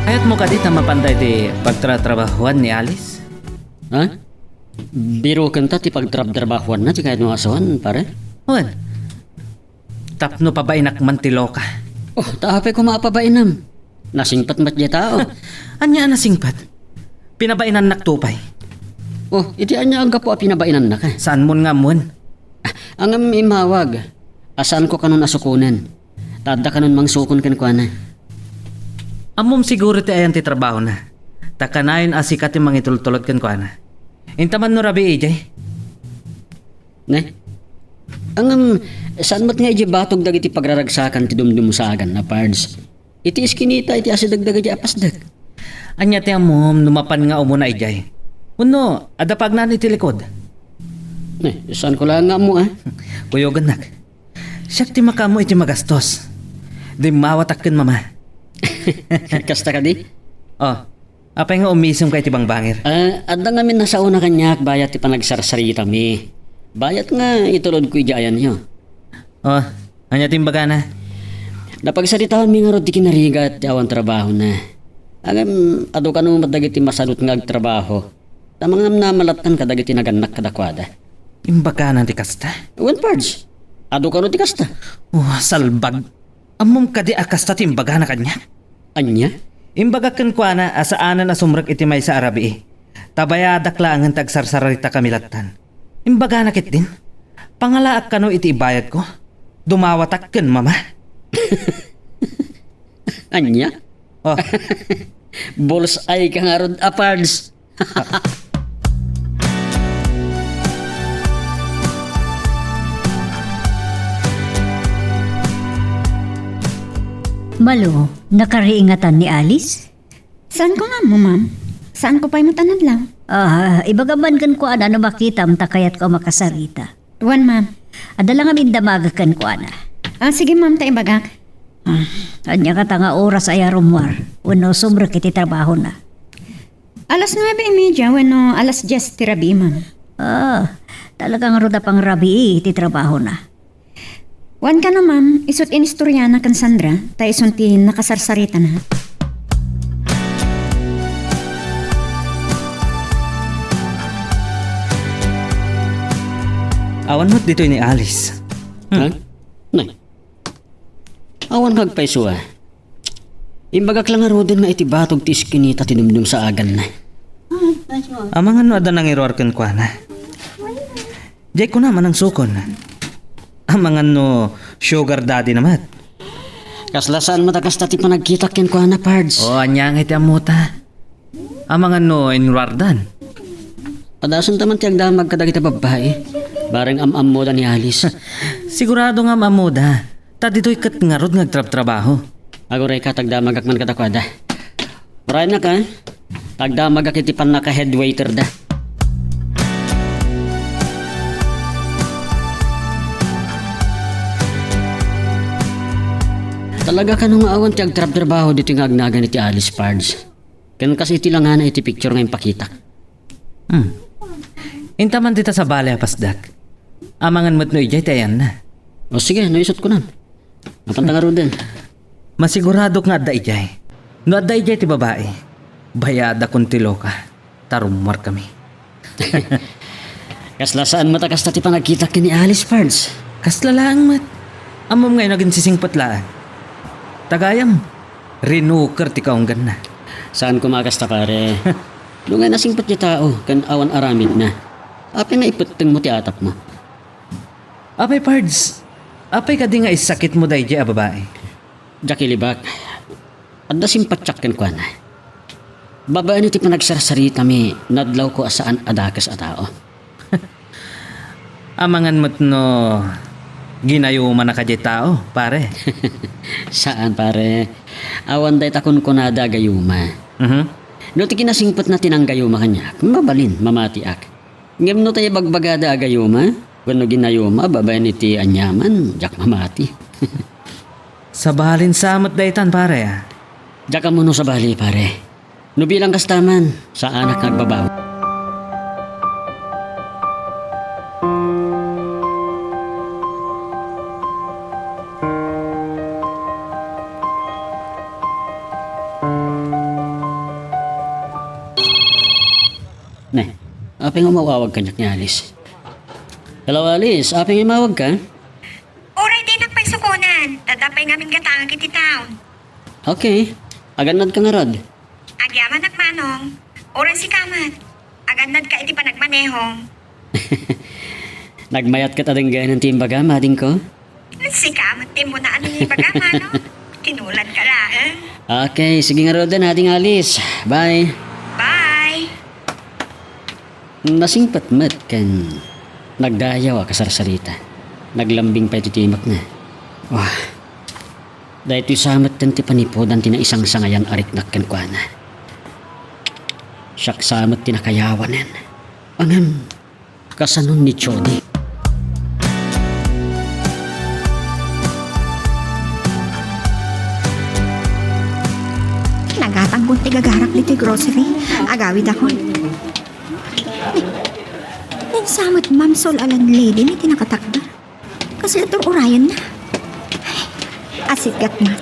Kayatmo kadi ta mapanda iti pagtratrabahoan ni Alice? Ha? Birokenta ti pagtrabtrabahoanna ti kayatmo nga asawan, pare? Wen, tapno pabainak man ti loka. Oh, ta apay koma a pabainam? Nasingpet met diay tao. Ania a nasingpet? Pinabainannakto pay. Oh, iti ania a gapu a pinabainannaka? Saanmon nga ammoen? Ah, ngem immawag a saanko kanon a sukonen. Ta adda kanon mangsukon kenkuana. Ammom siguro ti ayan ti trabahona. Ta kanayon a sika ti mangitultulod kenkuana. Intaman no rabii idiay. Ne? Ngem, saan met nga idiay batog dagiti pagraragsakan ti dumdumsagan a Pards? Iti iskinita iti asideg dagiti apasdek. Ania ti ammom no mapan nga umuna idiay? Wenno, adda pagnan iti likod? Ne, saanko laeng nga ammo, ah. Kuyogennak. Siak ti makaammo iti magastos. Dimmawatak ken mama. Kasta kadi? Oh, apay nga umisem ka iti bangbangir? Ah, adda ngamin nasaona kaniak bayat ti panagsarsaritami. Bayat nga itulodko idiay ayanyo. Oh, ania ti imbagana? Napagsaritaanmi ngarud ti kinarigat ti awan trabahona. Ngem, adu kano met dagiti masadut nga agtrabaho. Ta mangnamnama lattan kadagiti nagannak kadakuada. Imbagana ti kasta? Wen, Pards. Adu kano ti kasta. Oh, salbag. Ammom kadi a kasta ti imbagana kaniak? Ania? Imbagak kenkuana a saanen a sumrek iti maysa a rabii. Ta bayadak laengen ti agsarsaritakami lattan. Imbagana ketdin, pangalaak kano iti ibayadko. Dumawatak ken mama. Ania? Oh. Bullseye ka ngarud a Pards. Malo, nakariingatan ni Alice? Saanko nga ammo, ma'am. Saanko pay met a nadlaw. Ah, ibagam man kenkuana no makitam ta kayatko a makasarita. Wen, ma'am. Adda la ngamin damagek kenkuana. Ah, sige, ma'am, ta ibagak. Ah, ania kata nga oras aya rummuar wenno sumrek iti trabahona? Alas nuebe y media wenno alas dies ti rabii, ma'am. Ah, talaga ngarud a pangrabii ti trabahona. Wen kano, ma'am, isu ti inistoriana ken Sandra, ta isun ti nakasarsaritana. Awan met ditoy ni Alice. Hmm. Ha? Nay. Awan nga agpayso a. Imbagak la ngaruden nga iti batog ti iskinita ti dumdumsaaganna. Amangan no adda nangiruar kenkuana. Diay kuna manangsukon. Amangan no sugar daddy na met. Kasla saan met a kasta ti panagkitak kenkuana, Pards. O, ania nga iti ammota? Amangan no inruardan. Padasenta man ti agdamag kadagiti babbai. Bareng am-ammoda ni Alice. Sigurado nga am-ammoda. Ta ditoy ket ngarud nga agtrabtrabaho. Agurayka ta agdamagak man kadakuada. Uray, nak, a? Ta agdamagak iti pannaka-head waiter da. Talaga kano nga awan ti agtrabtrabaho ditoy nga agnagan iti Alice, Pards? Ken kas iti langana iti picture nga impakitak. Hmm. Intaman dita sabali a pasdak. Amangan met no idiay ti ayanna. O sige, no isut kunan. Napanta ngaruden. Masiguradok nga adda idiay. No adda idiay ti babai, bayadakon ti loka. Ta rummuarkami. Kasla saan met a kasta ti panagkitak ken ni Alice, Pards. Kasla laeng met. Ammom nga aginsisingpet laeng. Tagayam, rinuker ti kaungganna. Saan koma a kasta, pare. No nga nasingpet ti tao ken awan aramidna, apay nga ipettengmo ti atapmo? Apay, Pards, apay kadi nga isakitmo daydiay a babai? Diak ilibak. Adda simpatiak kenkuana. Babaen iti panagsarsaritami, nadlawko a saan a dakes a tao. Amangan met no ginayumana kadi tao, pare. Saan, pare. Awan dayta kunkunada a gayuma. Mhm. No ti kinasingpetna ti nanggayuma kaniak, mabalin, mamatiak. Ngem no ta ibagbagada a gayuma wenno ginayuma babaen iti aniaman, diak mamati. Sabalin sa met daytan, pare, ah. Diak ammo no sabali, pare. No bilang kasta man, saanak nga agbabawi. Ne, apay nga umaw-awag kaniak ni Alice? Hello, Alice. Apay nga imawag ka? Uray dinak pay sukonan, ta adda pay ngamin gatangak iti town. Okay. Agannad ka ngarud. Agyamanak, Manong. Uray sika met. Agannad ka iti panagmanehom. Nagmayat ket adingganan ti imbagam, adingko? Sika met ti immuna a nangibagam, Manong. Tinulad ka laeng. Okay, sige ngaruden, ading Alice. Bye. Bye. Nasingpet met ken nagdayaw a kasarsarita. Naglambing pay ti timakna. Wah, daytoy sa metten ti panipudan ti naisangsangayan a riknak kenkuana. Siak sa met ti nakayawanen. Ngem, kasanon ni Jody? Nagatangko ti gagarak ditoy grocery. Agawidakon. Nen sa met Ma'am Sol a landlady ti nakatakder. Kasla tur-urayenna. Asiggat man.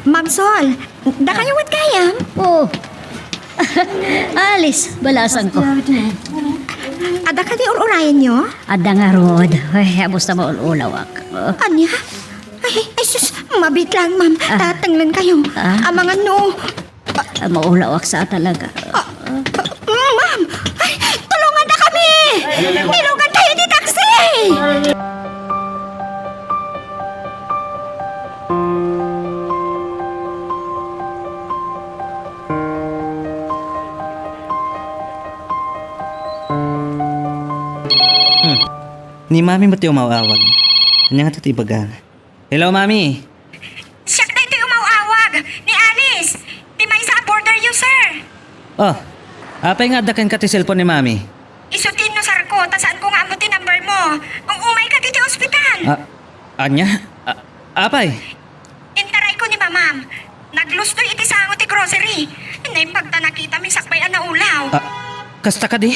Ma'am Sol, dakayo met gayam? Oh. Alice, balasangko. Adda kadi ur-urayenyo? Adda ngarud. Ay, habusta maul-ulawak. Oh. Ania? Ay, ay, sus, mabiit lang, ma'am. Ah. Tatenglen kayo. Ah. Amangan no. Ah, maulawak sa talaga. Ah, ah, ma'am! Ay, tulungan na kami! Ilugan tayo ni taxi! Hmm. Ni Mami met ti umaw-awag. Ania nga ti ibaga? Hello, Mami. Siak daytoy umaw-awag, ni Alice. Ti maysa a border user. Oh, apay nga adda kenka ti cellphone ni Mami? Isu ti inusarko, ta saanko nga ammo ti number mo. Umayka ditoy ospital. Ah, ania? Ah, apay? Intarayko ni Mamam. Naglustoy iti sango ti grocery. Naimbag ta nakitami sakbay a naulaw. Ah, kasta kadi?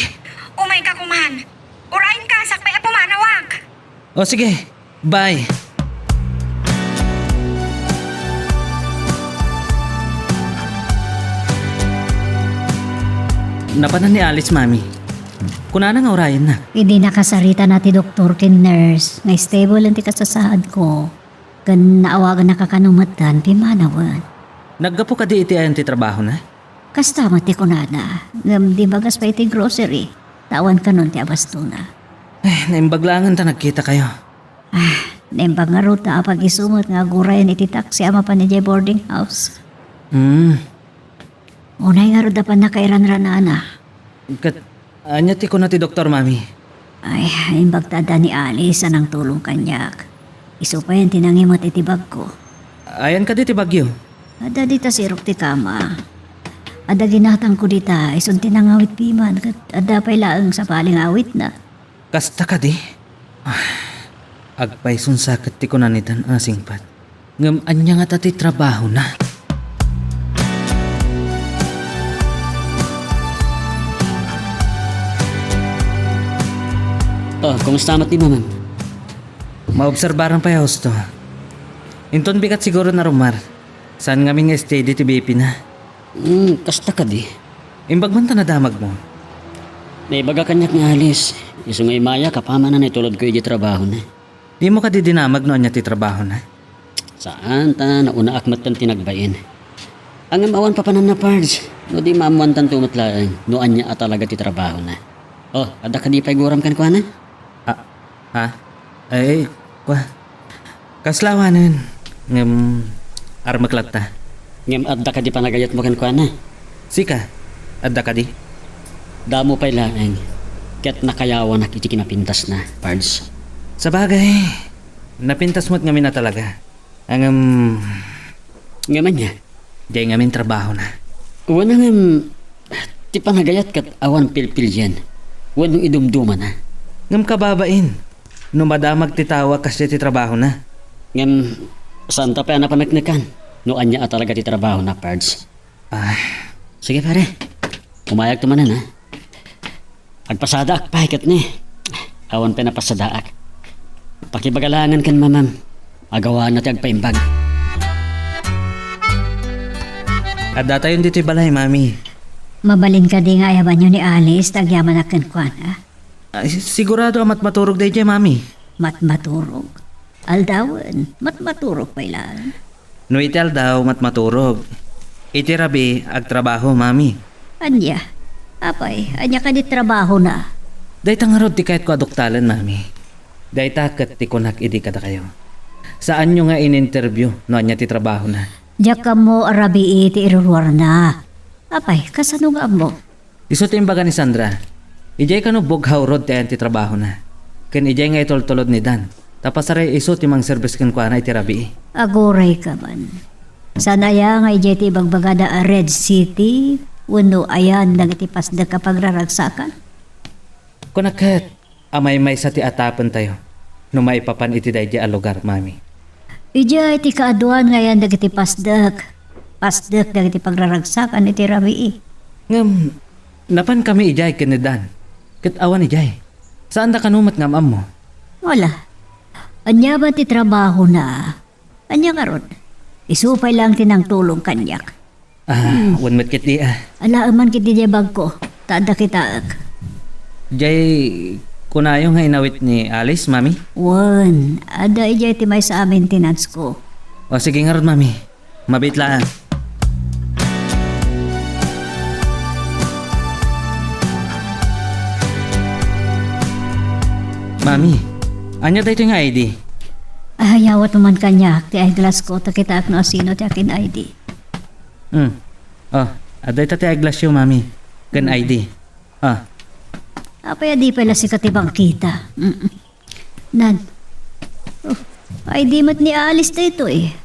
Umayka koman. Urayenka sakbay a pumanawak. O, sige. Bye. Napanan ni Alice, Mami. Kunana nga urayenna. Idi nakasaritana ti doktor ken nurse nga stable ti kasasaadko, ken naawagannaka kano metten ti manawen. Naggapu kadi iti ayan ti trabahona? Kasta met ti kunana, ngem di bagas pay iti grocery, ta awan kanon ti abastona. Eh, naimbag laengen ta nagkitakayo. Ah, naimbag ngarud ta apag-isu met nga agurayen iti taxi a mapan idiay boarding house. Hmm. Unay ngarud a pannakairanranana. Ket ania ti kuna ti doktor, Mami? Ay, imbag ta adda ni Alice a nangtulong kaniak. Isu payen ti nangimet iti bagko. Ayan kadi ti bagyo? Adda dita sirok ti kama. Adda ginatangko dita, isun ti nangawit piman, ket adda pay laeng sabali nga awitna. Kasta kadi? Ah, agpayson sa ket ti kunanitan a nasingpet. Ngem ania ngata ti trabahona? Oh, kumusta met ni Mamam? Maobserbaran pay a husto. Inton bigat siguro narumar. Saan ngamin nga steady ti B P na? Hmm, kasta kadi. Imbag man ta nadamagmo. Naibaga kaniak ni Alice, isu nga imayak apaman a naitulodko idiay trabahona. Dimo kadi dinamag no ania ti trabahona? Saan, ta naunaak metten ti nagbain. Ngem awan papananna, Pards, no di maammoantanto met laeng no ania a talaga ti trabahona. Oh, adda kadi pay guram kenkuana? Ah, ha? Ay, kua. Kasla awanen, ngem armek latta. Ngem adda kadi panagayatmo kenkuana? Sika, adda kadi? Damo pay laeng, ket nakayawanak iti kinapintasna, Pards. Sabagay, napintas met ngamin a talaga. Ngem, ngem ania? Diay ngamin trabahona. Wen, ngem ti panagayat ket awan pilpilian wenno idumdumana. Ngem kababain, no madamag ti tao a kasdiay ti trabahona. Ngem, saanta pay a napaneknekan no ania a talaga ti trabahona, Pards. Ah, sige, pare. Umayagto manen, ha? Agpasadaak pay ket ni. Awan pay napasadaak. Pakibaga laengen ken mamam. Agawana ti agpaimbag. Addatayon ditoy balay, Mami. Mabalin kadi nga ayabanyo ni Alice ta agyamanak kenkuana? Ah, si-, sigurado a matmaturog daydiay, Mami. Matmaturog? Aldawen, matmaturog pay laeng. No iti aldaw, matmaturog. Iti rabii, agtrabaho, Mami. Ania? Apay, ania kadi trabahona? Dayta ngarud ti kayatko a duktalen, Mami. Dayta ket ti kunak idi kadakayo. Saanyo nga in-interview no ania ti trabahona. Diak ammo a rabii ti iruruarna. Apay, kasano nga ammo? Isu ti imbaga ni Sandra. Idiay kano Boghawrod ti ayan ti trabahona. Ken idiay nga itultulod ni Dan. Ta pasaray isu ti mangserbis kenkuana iti rabii. Agurayka man. Saan aya nga idiay ti ibagbagada a Red City wenno ayan dagiti pasdek a pagraragsakan? Kunak ket, a maymaysa ti atapentayo no maipapan iti daydiay a lugar, Mami. Idiay ti kaaduan nga ayan dagiti pasdek. Pasdek dagiti pagraragsakan iti rabii. Ngem, napankami idiay ken ni Dan. Ket awan idiay. Saanda kano met nga am-ammo. Wala. Ania man ti trabahona? Ania ngarud? Isu pay laeng ti nangtulong kaniak. Ah, wen met ketdi, ah. Alaem man ketdi diay bagko, ta adda kitaek. Diay kunayo nga inawit ni Alice, Mami? Wen, adda idiay ti maysa a maintenance ko. O, sige ngarud, Mami. Mabiit laeng. Mami, ania daytoy nga I D? Ayawatmo man kaniak ti eyeglass ko, ta kitaek no asino ti akin-I D. Hmm. Oh, adda ita ti eyeglassyo, Mami. Ken I D. Ah. Apay a di pay la sika ti bangkita? Mm. Nan. Oh, I D met ni Alice daytoy.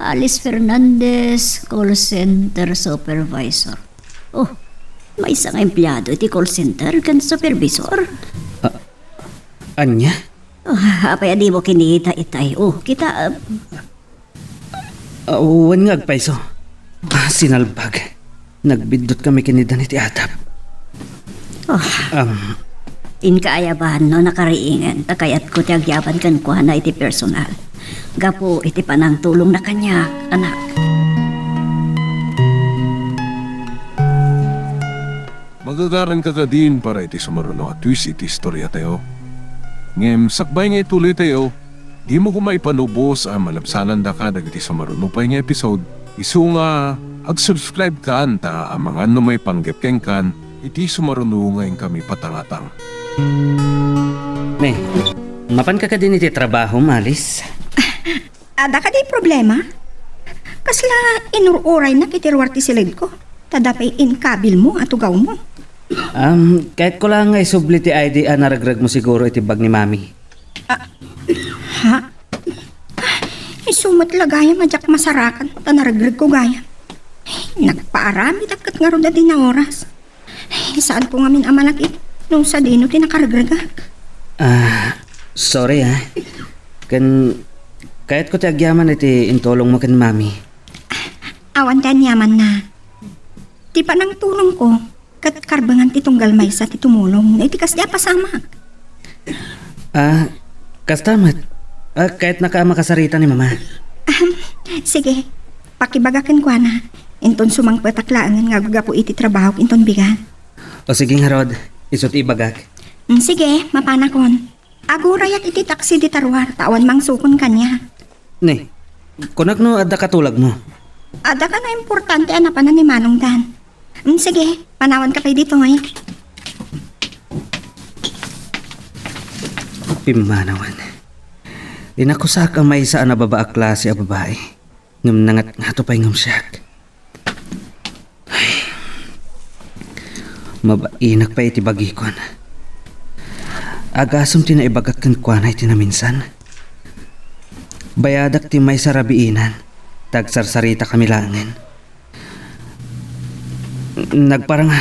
Alice Fernandez, call center supervisor. Oh, maysa nga empleyado iti call center ken supervisor? Ah, ania? Oh, apay a dimo kinita itay? Oh, kita, ah, Ah, wen nga agpayso. Ah, sinalbag. Nagbiddut kami ken ni Dan iti atap. Oh. Um, Inka ayaban no nakariingen, ta kayatko ti agyaban kenkuana iti personal. Gapu iti panangtulongna kaniak, anak. Magagaranka kadin para iti sumaruno a twist iti istoriatayo. Ngem sakbay nga ituloytayo, dimo koma ipanubos a malabsanandaka dagiti sumaruno pay nga episode. Isu nga ag-subscribe kan ta amangan no maipanggep kenkan iti sumaruno nga inkami patangatang. Ne, mapanka kadin iti trabaho, Alice? Adda kadi problema? Kasla inur-uraynak iti ruar ti silidko, ta adda pay inkabilmo a tugawmo. Um, kayatko lang nga isubli ti I D a naregregmo siguro iti bag ni Mami. Ah, ha? Isu met la gayam a diak masarakan ta naregregko gayam. Nagpaaramidak ket ngarud a di naoras. Ay, saanko ngamin a malakip no sadino ti nakaregregak. Ah, sorry, ah. Ken, kayatko ti agyaman iti intulongmo ken Mami. Awan ti aniamanna. Ti panangtulongko, ket karbengan ti tunggal maysa ti tumulong iti kasdi a pasamak. Ah, kasta met. Ah, kayatnaka a makasarita ni Mama. Ahem, sige. Pakibaga kenkuana. Inton sumangpetak laengen nga aggapu iti trabahok inton bigat. O sige ngarud, isu ti ibagak. Mm, sige, mapanakon. Agurayak iti taksi dita ruar, ta awan mangsukon kaniak. Ne, kunak no adda katulagmo? Adda kano importante a napanan ni Manong Dan. Mm, sige, panawanka pay ditoy. Pimmanawen. Inakusak a maysa a nababa a klase a babai. Ngem nangatngato pay ngem siak. Ay. Mabainak pay iti bagikon. Agasem ti naibagak kenkuana iti naminsan. Bayadak ti maysa rabiinan, ta agsarsarita kami laengen. Nagparang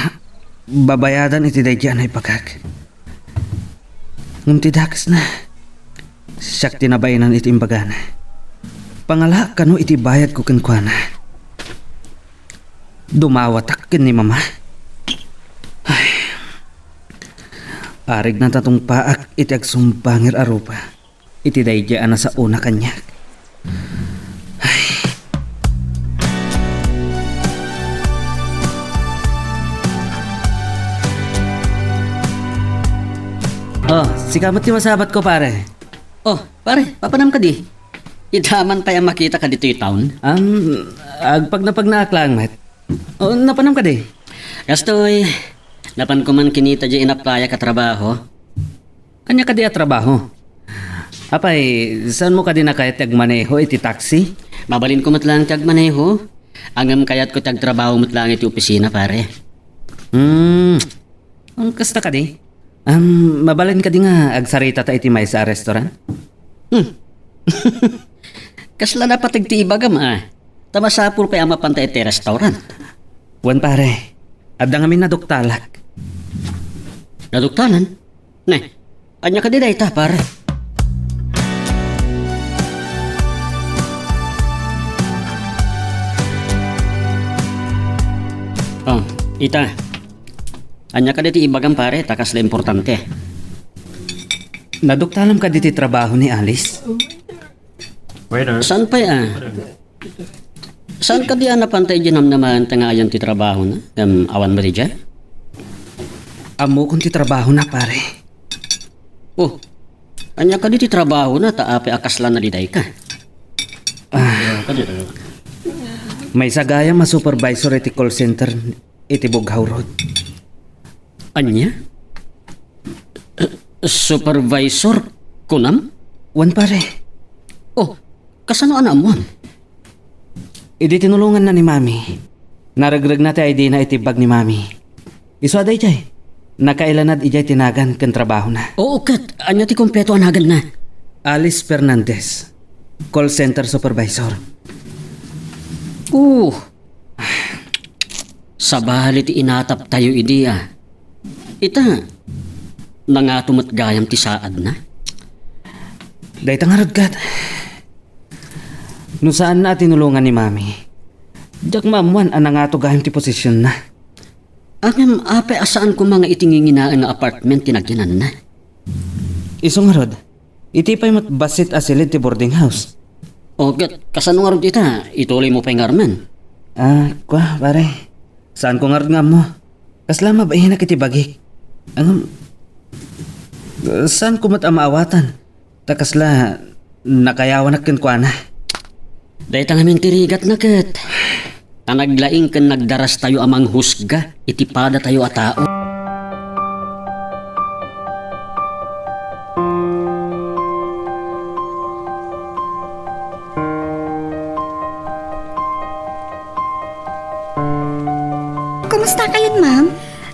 babayadan iti daydi a naibagak. Ngem ti dakesna, siak ti nabainan iti imbagana. Pangalaak kano iti bayadko kenkuana. Dumawatak ken ni Mama. Ay. Arigna ta tungpaak iti agsumbangir a rupa iti daydiay a nasaona kaniak. Ay. Oh, sika met ti masabatko, pare. Oh, pare, mapanam kadi? Ita man pay a makita ka ditoy town? Am, agpagnapagnaak laeng met. Oh, napanam kadi? Kastoy, napanko man kinita diay inaplayak a trabaho. Ania kadi a trabaho? Apay, saanmo kadi nakayat ti agmaneho iti taxi? Mabalinko met laeng ti agmaneho. Ngem kayatko ti agtrabaho met laeng iti opisina, pare. Hmm. Ang kasta kadi? Am, mabalin kadi nga agsaritata iti maysa a restaurant? Hmm. Kasla napateg ti ibagam, a. Ta masapul pay a mapanta iti restaurant. Wen, pare. Adda ngamin naduktalak. Naduktalan? Ne, ania kadi dayta, pare? Oh, ita. Ania kadi ti ibagam, pare, ta kasla importante? Naduktalam kadi ti trabaho ni Alice? Waiter. Saan pay a? Saan kadi a napanta idiay namnamaenta nga ayan ti trabahona? Ngem awan met idiay? Ammokon ti trabahona, pare. Oh, ania kadi ti trabahona ta apay a kasla nadidayka? Ah, maysa gayam a supervisor iti call center iti Bughaw Road. Ania? Supervisor, kunam? Wen, pare. Oh, kasano a naammoam? Idi tinulonganna ni Mami, naregregna ti I D na iti bag ni Mami. Isu a daydiay, nakailanad idiay ti nagan ken trabahona. Oo, ket ania ti kompleto a naganna? Alice Fernandez, call center supervisor. Oh, sabali ti inataptayo idi, a. Ita, nangato met gayam ti saadna? Dayta ngarud ket, no saanna a tinulongan ni Mami, diak maammoan a nangato gayam ti posisionna. Ngem apay a saan koma nga iti nginginaen nga apartment ti nagyananna? Isu ngarud, iti pay met bassit a silid ti boarding house. O, ket kasano ngarud ita? Ituloymo pay nga armen. Ah, kua, pare. Saanko ngarud nga ammo. Kasla mabainak iti bagik. Ngem, saanko met a maawatan. Ta kasla nakayawanak kenkuana. Dayta ngamin ti rigatna ket ta naglaing ken nagdarastayo a manghusga iti padatayo a tao. Kumusta kayon, ma'am?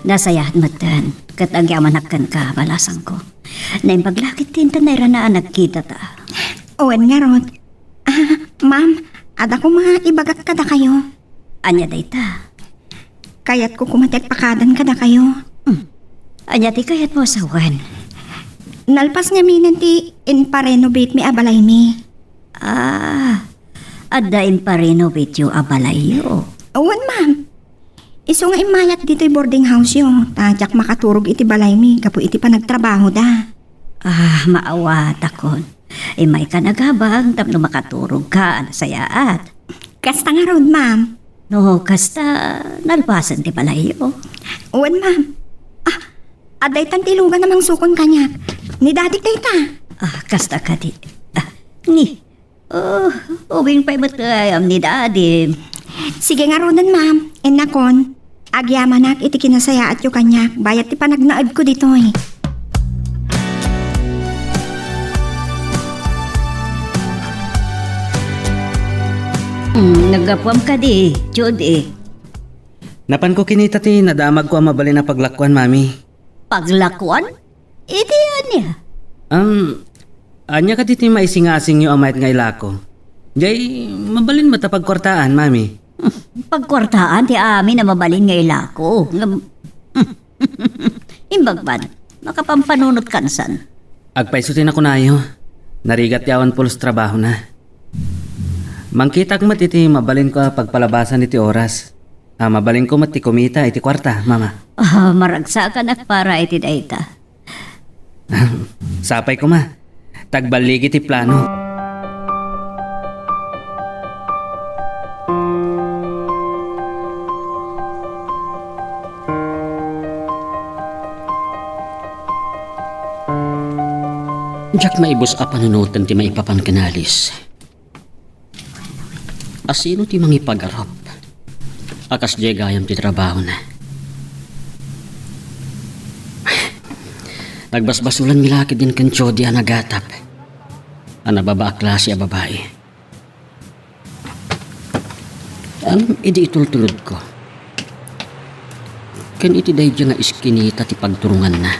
Nasayaat metten, ket agyamanak kenka, balasangko. Naimbag la ket ti inton nairana a nagkitata. Wen ngarud. Ah, ma'am, adda koma ibagak kadakayo. Ania dayta? Kayatko koma ti agpakadan kadakayo. Hmm. Ania ti kayatmo a sawen? Nalpas ngaminen ti impa-renovate mi a balaymi. Ah, adda impa-renovate yo a balayyo? Wen, ma'am. Isu nga immayak ditoy boarding house yo, ta diak makaturog iti balaymi gapu iti panagtrabahoda. Ah, maawatakon. Immaykan a gabang tapno makaturogka a nasayaat. Kasta ngarud, ma'am. No, kasta, nalpasen ti balayyo. Wen, ma'am. Ah, adda itan ti lugan a mangsukon kaniak. Ni Daddy dayta. Ah, kasta kadi. Ah, ni, Oh, ubing pay met gayam ni Daddy. Sige ngaruden, ma'am. Innakon, agyamanak iti kinasayaatyo kaniak bayat ti panagnaedko ditoy. Hmm, naggapuam kadi, Judy? Napanko kinita ti nadamagko a mabalin a paglakuan, Mami. Paglakuan? Iti ania? Am, ania kadi ti maisingasingyo a mayat nga ilako? Jay, mabalin met a pagkuartaan, Mami. Pagkuartaan ti amin a mabalin nga ilako. Ngem, imbag man, makapampanunot kansan. Agpayso ti nakunayo. Narigat ti awan pulos trabahona. Mangkitak met iti mabalinko a pagpalabasan iti oras. A, mabalinko met ti kumita iti kuarta, Mama. Ah, maragsakanak para iti dayta. Sapay koma. Ta agballigi ti plano. Diak maibus a panunoten ti maipapan ken Alice. A sino ti mangipagarup a kasdiay gayam ti trabahona? Nagbasbasulanmi la ketdin ken Jody a nagatap a nababa a klase a babai. Ngem idi itultulodko ken iti daydiay nga iskinita ti pagturonganna,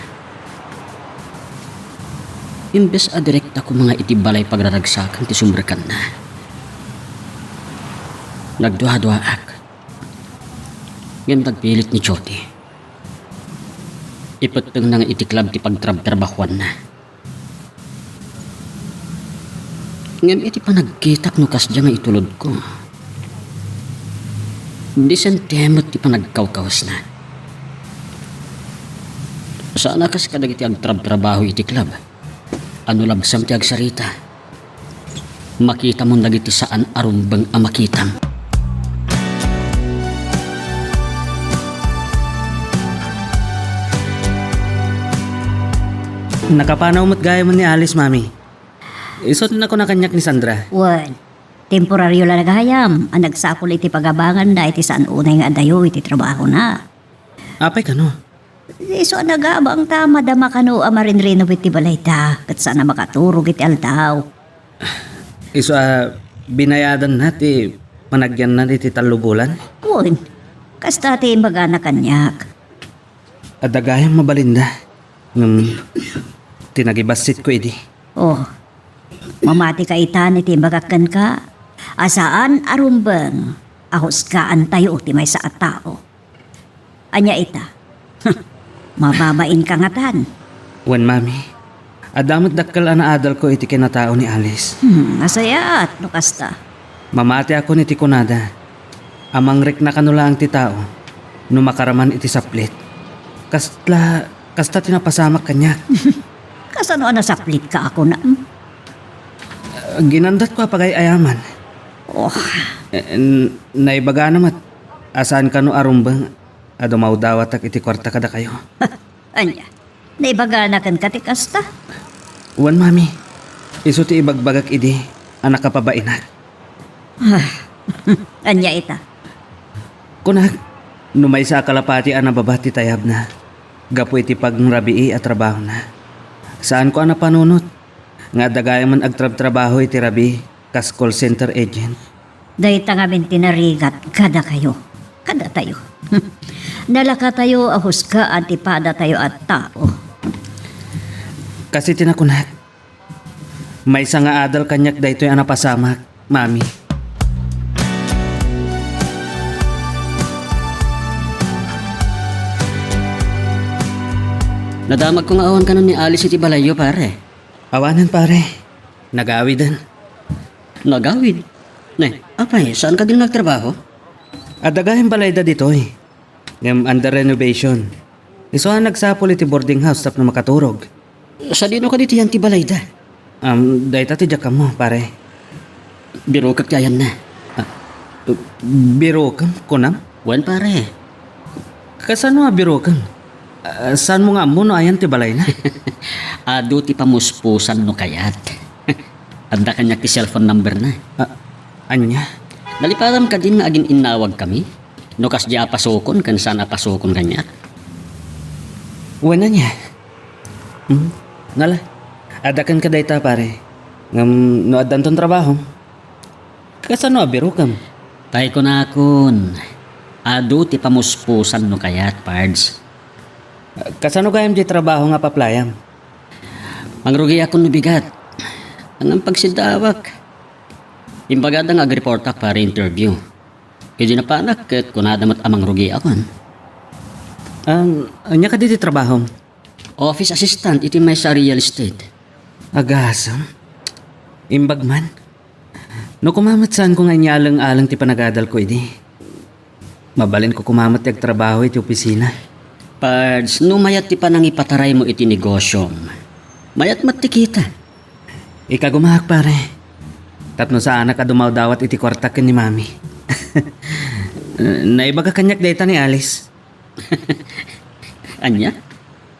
imbes a direkta koma nga iti balay pagraragsakan ti sumrekkanna, nagduaduaak. Ngem nagpilit ni Jody. Ipettengna nga iti club ti pagtrabtrabahoanna. Ngem iti panagkitak no kasdiay nga itulodko, disente met ti panagkawkawesna. Saan a kas kadagiti agtrabtrabaho iti club a no labsam ti agsarita, makitamon dagiti saan a rumbeng a makitam. Nakapanaw met gayam ni Alice, Mami. Isu ti nakuna kaniak ni Sandra. Wen, temporario la gayam a nagsapul iti pagabanganda iti saan unay nga adayo iti trabahona. Apay kano? Isu a nagabang ta madama kano a marinrenovate ti balayda ket saan a makaturog iti aldaw. Isu a binayadanna ti panagyanna iti tallo bulan? Wen, kasta ti imbagana kaniak. Adda gayam mabalinda, ngem ti nagibassitko idi. Oh, mamatika itan iti imbagak kenka a saan a rumbeng a husgaantayo ti maysa a tao. Ania ita? Mababainka ngatan. Wen, Mami. Adda met dakkel a naadalko iti kinatao ni Alice. Hmm, nasayaat no kasta. Mamatiakon iti kunada a mangrikna kano laeng ti tao no makaraman iti saplit. Kasta, kasta ti napasamak kaniak. Kasano a nasaplitka a kunam? Ginandatko a pagay-ayaman. Oh. Eh, n-, naibagana met a saan kano a rumbeng a dumawdawatak iti kuarta kadakayo. Ania? Naibagana kenka ti kasta? Wen, Mami. Isu ti ibagbagak idi a nakapabainak. Ah, ania ita? Kunak, no maysa a kalapati a nababa ti tayabna gapu iti pangrabii a trabahona, saanko a napanunot nga adda gayamen agtrabtrabaho iti rabii kas call center agent. Dayta ngamin ti narigat kadakayo, kadatayo. Nalakatayo a husgaan ti padatayo a tao. Kas iti nakunak, maysa nga adal kaniak daytoy a napasamak, Mami. Nadamagko nga awan kanon ni Alice iti balayyo, pare. Awanen, pare. Nagawiden. Nagawid? Ne, apay, saan kadin nga agtrabaho? Adda gayan balayda ditoy. Ngem under renovation. Isu a nagsapul iti boarding house tapno makaturog. Sadino kadi ti ayan ti balayda? Um, dayta ti diak ammo, pare. Birokek ti ayanna. Ah, birokem, kunam? Wen, pare. Kasano a birokem? Ah, saanmo nga ammo no ayan ti balayna? Adu ti pamuspusan no kayat. Adda kaniak ti cellphone numberna. Ah, ania? Nalipatam kadin nga agin-innawagkami? No kasdi a pasukon ken saan a pasukon kaniak. Wen, ania? Hmm? Nala, adda kenka dayta, pare. Ngem no addanton trabaho, kasano a birokem? Tay kunakon, adu ti pamuspusan no kayat, Pards. Kasano gayam di trabaho nga paplayam? Mangrugiakon no bigat. Ngem pagsiddawak. Imbagada nga agreportak para interview. Idi napanak ket kunada met a mangrugiakon. Ang, ania kadi ti trabahom? Office assistant iti maysa a real estate. Agasem. Imbag man. No koma met saanko nga inyaleng-aleng ti panagadalko idi, mabalinko koma met ti agtrabaho iti opisina. Pards, no mayat ti panangipataraymo iti negosyom, mayat met ti kita. Ikagumaak, pare. Tapno saanak a dumawdawat iti kuarta ken ni Mami. Naibaga kaniak dayta ni Alice. Ania?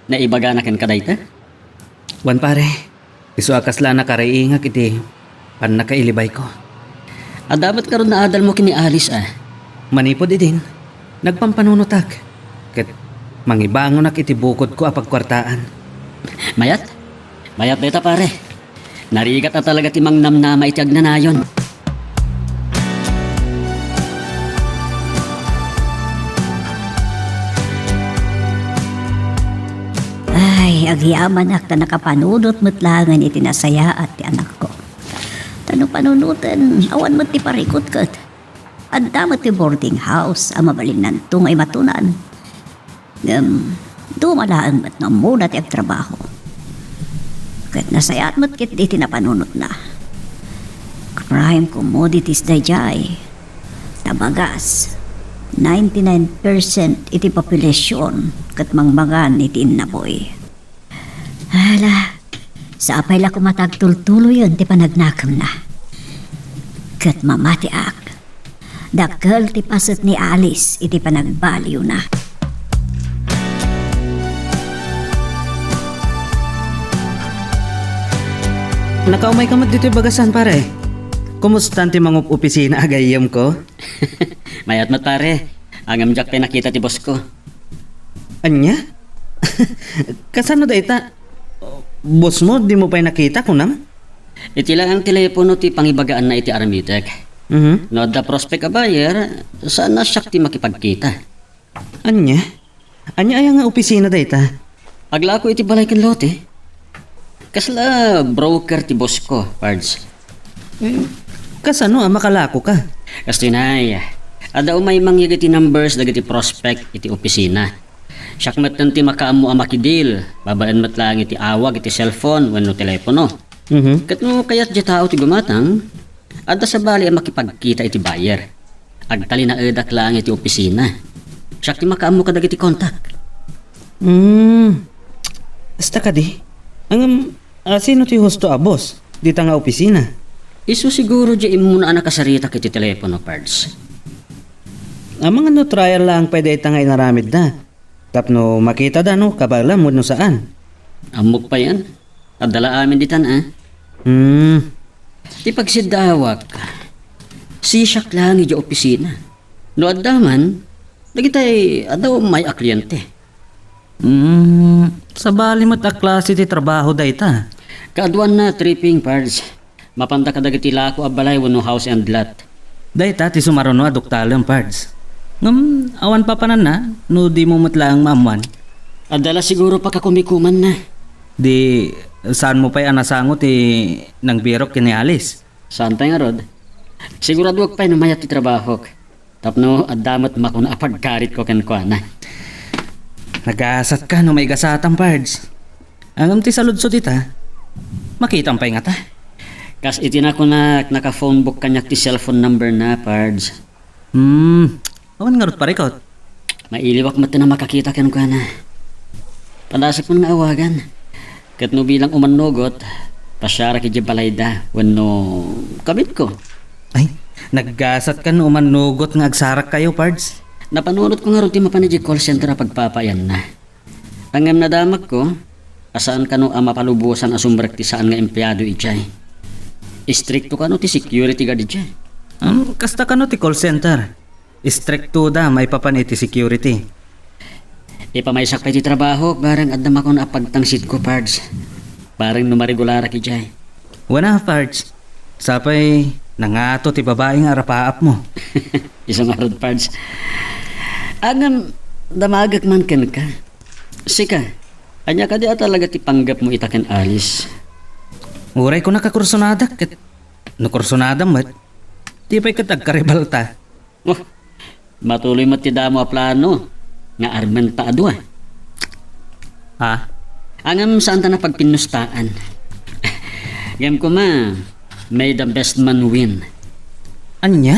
Naibagana kenka dayta? Wen, pare. Isu a kasla a nakariingak iti pannakailibayko. Adda met ngarud naadalmo ken ni Alice a? Manipud idin, nagpampanunotak, ket mangibangonak iti bukodko a pagkuartaan. Mayat? Mayat dayta, pare. Narigat a talaga ti mangnamnama iti agnanayon. Ay, agyamanak ta nakapanunot met laengen iti nasayaat ti anakko. Ta no panunoten, awan met ti parikut ket adda met ti boarding house a mabalinnanto nga imatunan. Ngem, duma laeng met no ammona ti agtrabaho. Ket nasayaat met ketdi ti napanunotna. Prime commodities daydiay. Ta bagas, ninety-nine percent iti population ket mangmangan iti innapoy. Ala, sapay la koma ta agtultuloyen ti panagnakemna. Ket mamatiak, dakkel ti paset ni Alice iti panagbaliwna. Nakaumayka met ditoy bagasan, pare. Kumustan ti mangup-opisina a gayyemko? Mayat met, pare. Ngem diak pay nakita ti boss ko. Ania? Kasano dayta? Boss mo, dimo pay nakita, kunam? Iti laeng telepono ti pangibagaanna iti aramitek. Mhm. No adda prospect a buyer, saan a siak ti makipagkita. Ania? Ania aya nga opisina dayta? Aglako iti balay ken lote. Kasla broker ti boss ko, Pards. Eh, kasano a makalakoka? Kastoy nay, adda umay mangyeg iti numbers dagiti prospect iti opisina. Siak metten ti makaammo a makidil, babaen met laeng iti awag iti cellphone wenno telepono. Mhm. Ket no kayat diay tao ti gumatang, adda sabali a makipagkita iti buyer. Agtalinaedak laeng iti opisina. Siak ti makaammo kadagiti kontak. Hmm. Kasta kadi? Ngem, a, sino ti husto a boss dita nga opisina? Isu siguro diay immuna a nakasaritak iti telepono, Pards. Amangan no trial laeng pay dayta nga inaramidda. Tapno makitada no kabaelam wenno saan. Ammok payen. Adda la amin ditan, a? Hmm. Ti pagsiddaawak, sisiak laeng idiay opisina. No adda man, dagitay adda umay a kliente. Hmm, sabali met a klase ti trabaho dayta? Kaaduanna, tripping, Pards. Mapanda kadagiti lako a balay wenno house and lot. Dayta ti sumaruno a duktalem, Pards. Ngem, awan papananna no dimo met laeng maammuan. Adda la siguro pakakumikumanna. Di, saanmo pay a nasango ti nangbirok ken ni Alice? Saan pay ngarud. Siguradoek pay no mayat ti trabahok. Tapno adda met makuna a pagkaritko kenkuana. Nagasatka no maigasatam, Pards. Ngem ti saludsod ita, makitam pay ngata? Kas iti nakunak, naka-phone book kaniak ti cellphone number na, Pards. Hmm, awan ngarud parikut? Mailiwak met a makakita kenkuana. Padasek man nga awagan. Ket no bilang umannugot, pasiarak idiay balayda wenno kabitko. Ay, naggasat ka no umannugot nga agsarakkayo, Pards. Napanunotko ngarud ti mapan idiay call center a pagpapaayanna. Ngem nadamagko a saan kano a mapalubosan a sumrek ti saan nga empleado idiay. Istrikto kano ti security guard idiay. Hmm, kasta kano ti call center. Istriktoda maipapan iti security. Ipamaysak pay ti trabahok, bareng adda makuna a pagtangsitko, Pards. Bareng no marigularak idiay. Wen a, Pards. Sapay nangato ti babai nga arapaapmo. Isu ngarud, Pards. Ngem, damagek man kenka. Sika, ania kadi a talaga ti panggepmo ita ken Alice? Uray ko nakakursonadak ket no kursonadam met, di pay ket agkaribalta. Oh, matuloy met ti damo a plano nga armenta a dua. Ha? Ngem saanta a pagpinnustaan. Ngem koma, may the best man win. Ania?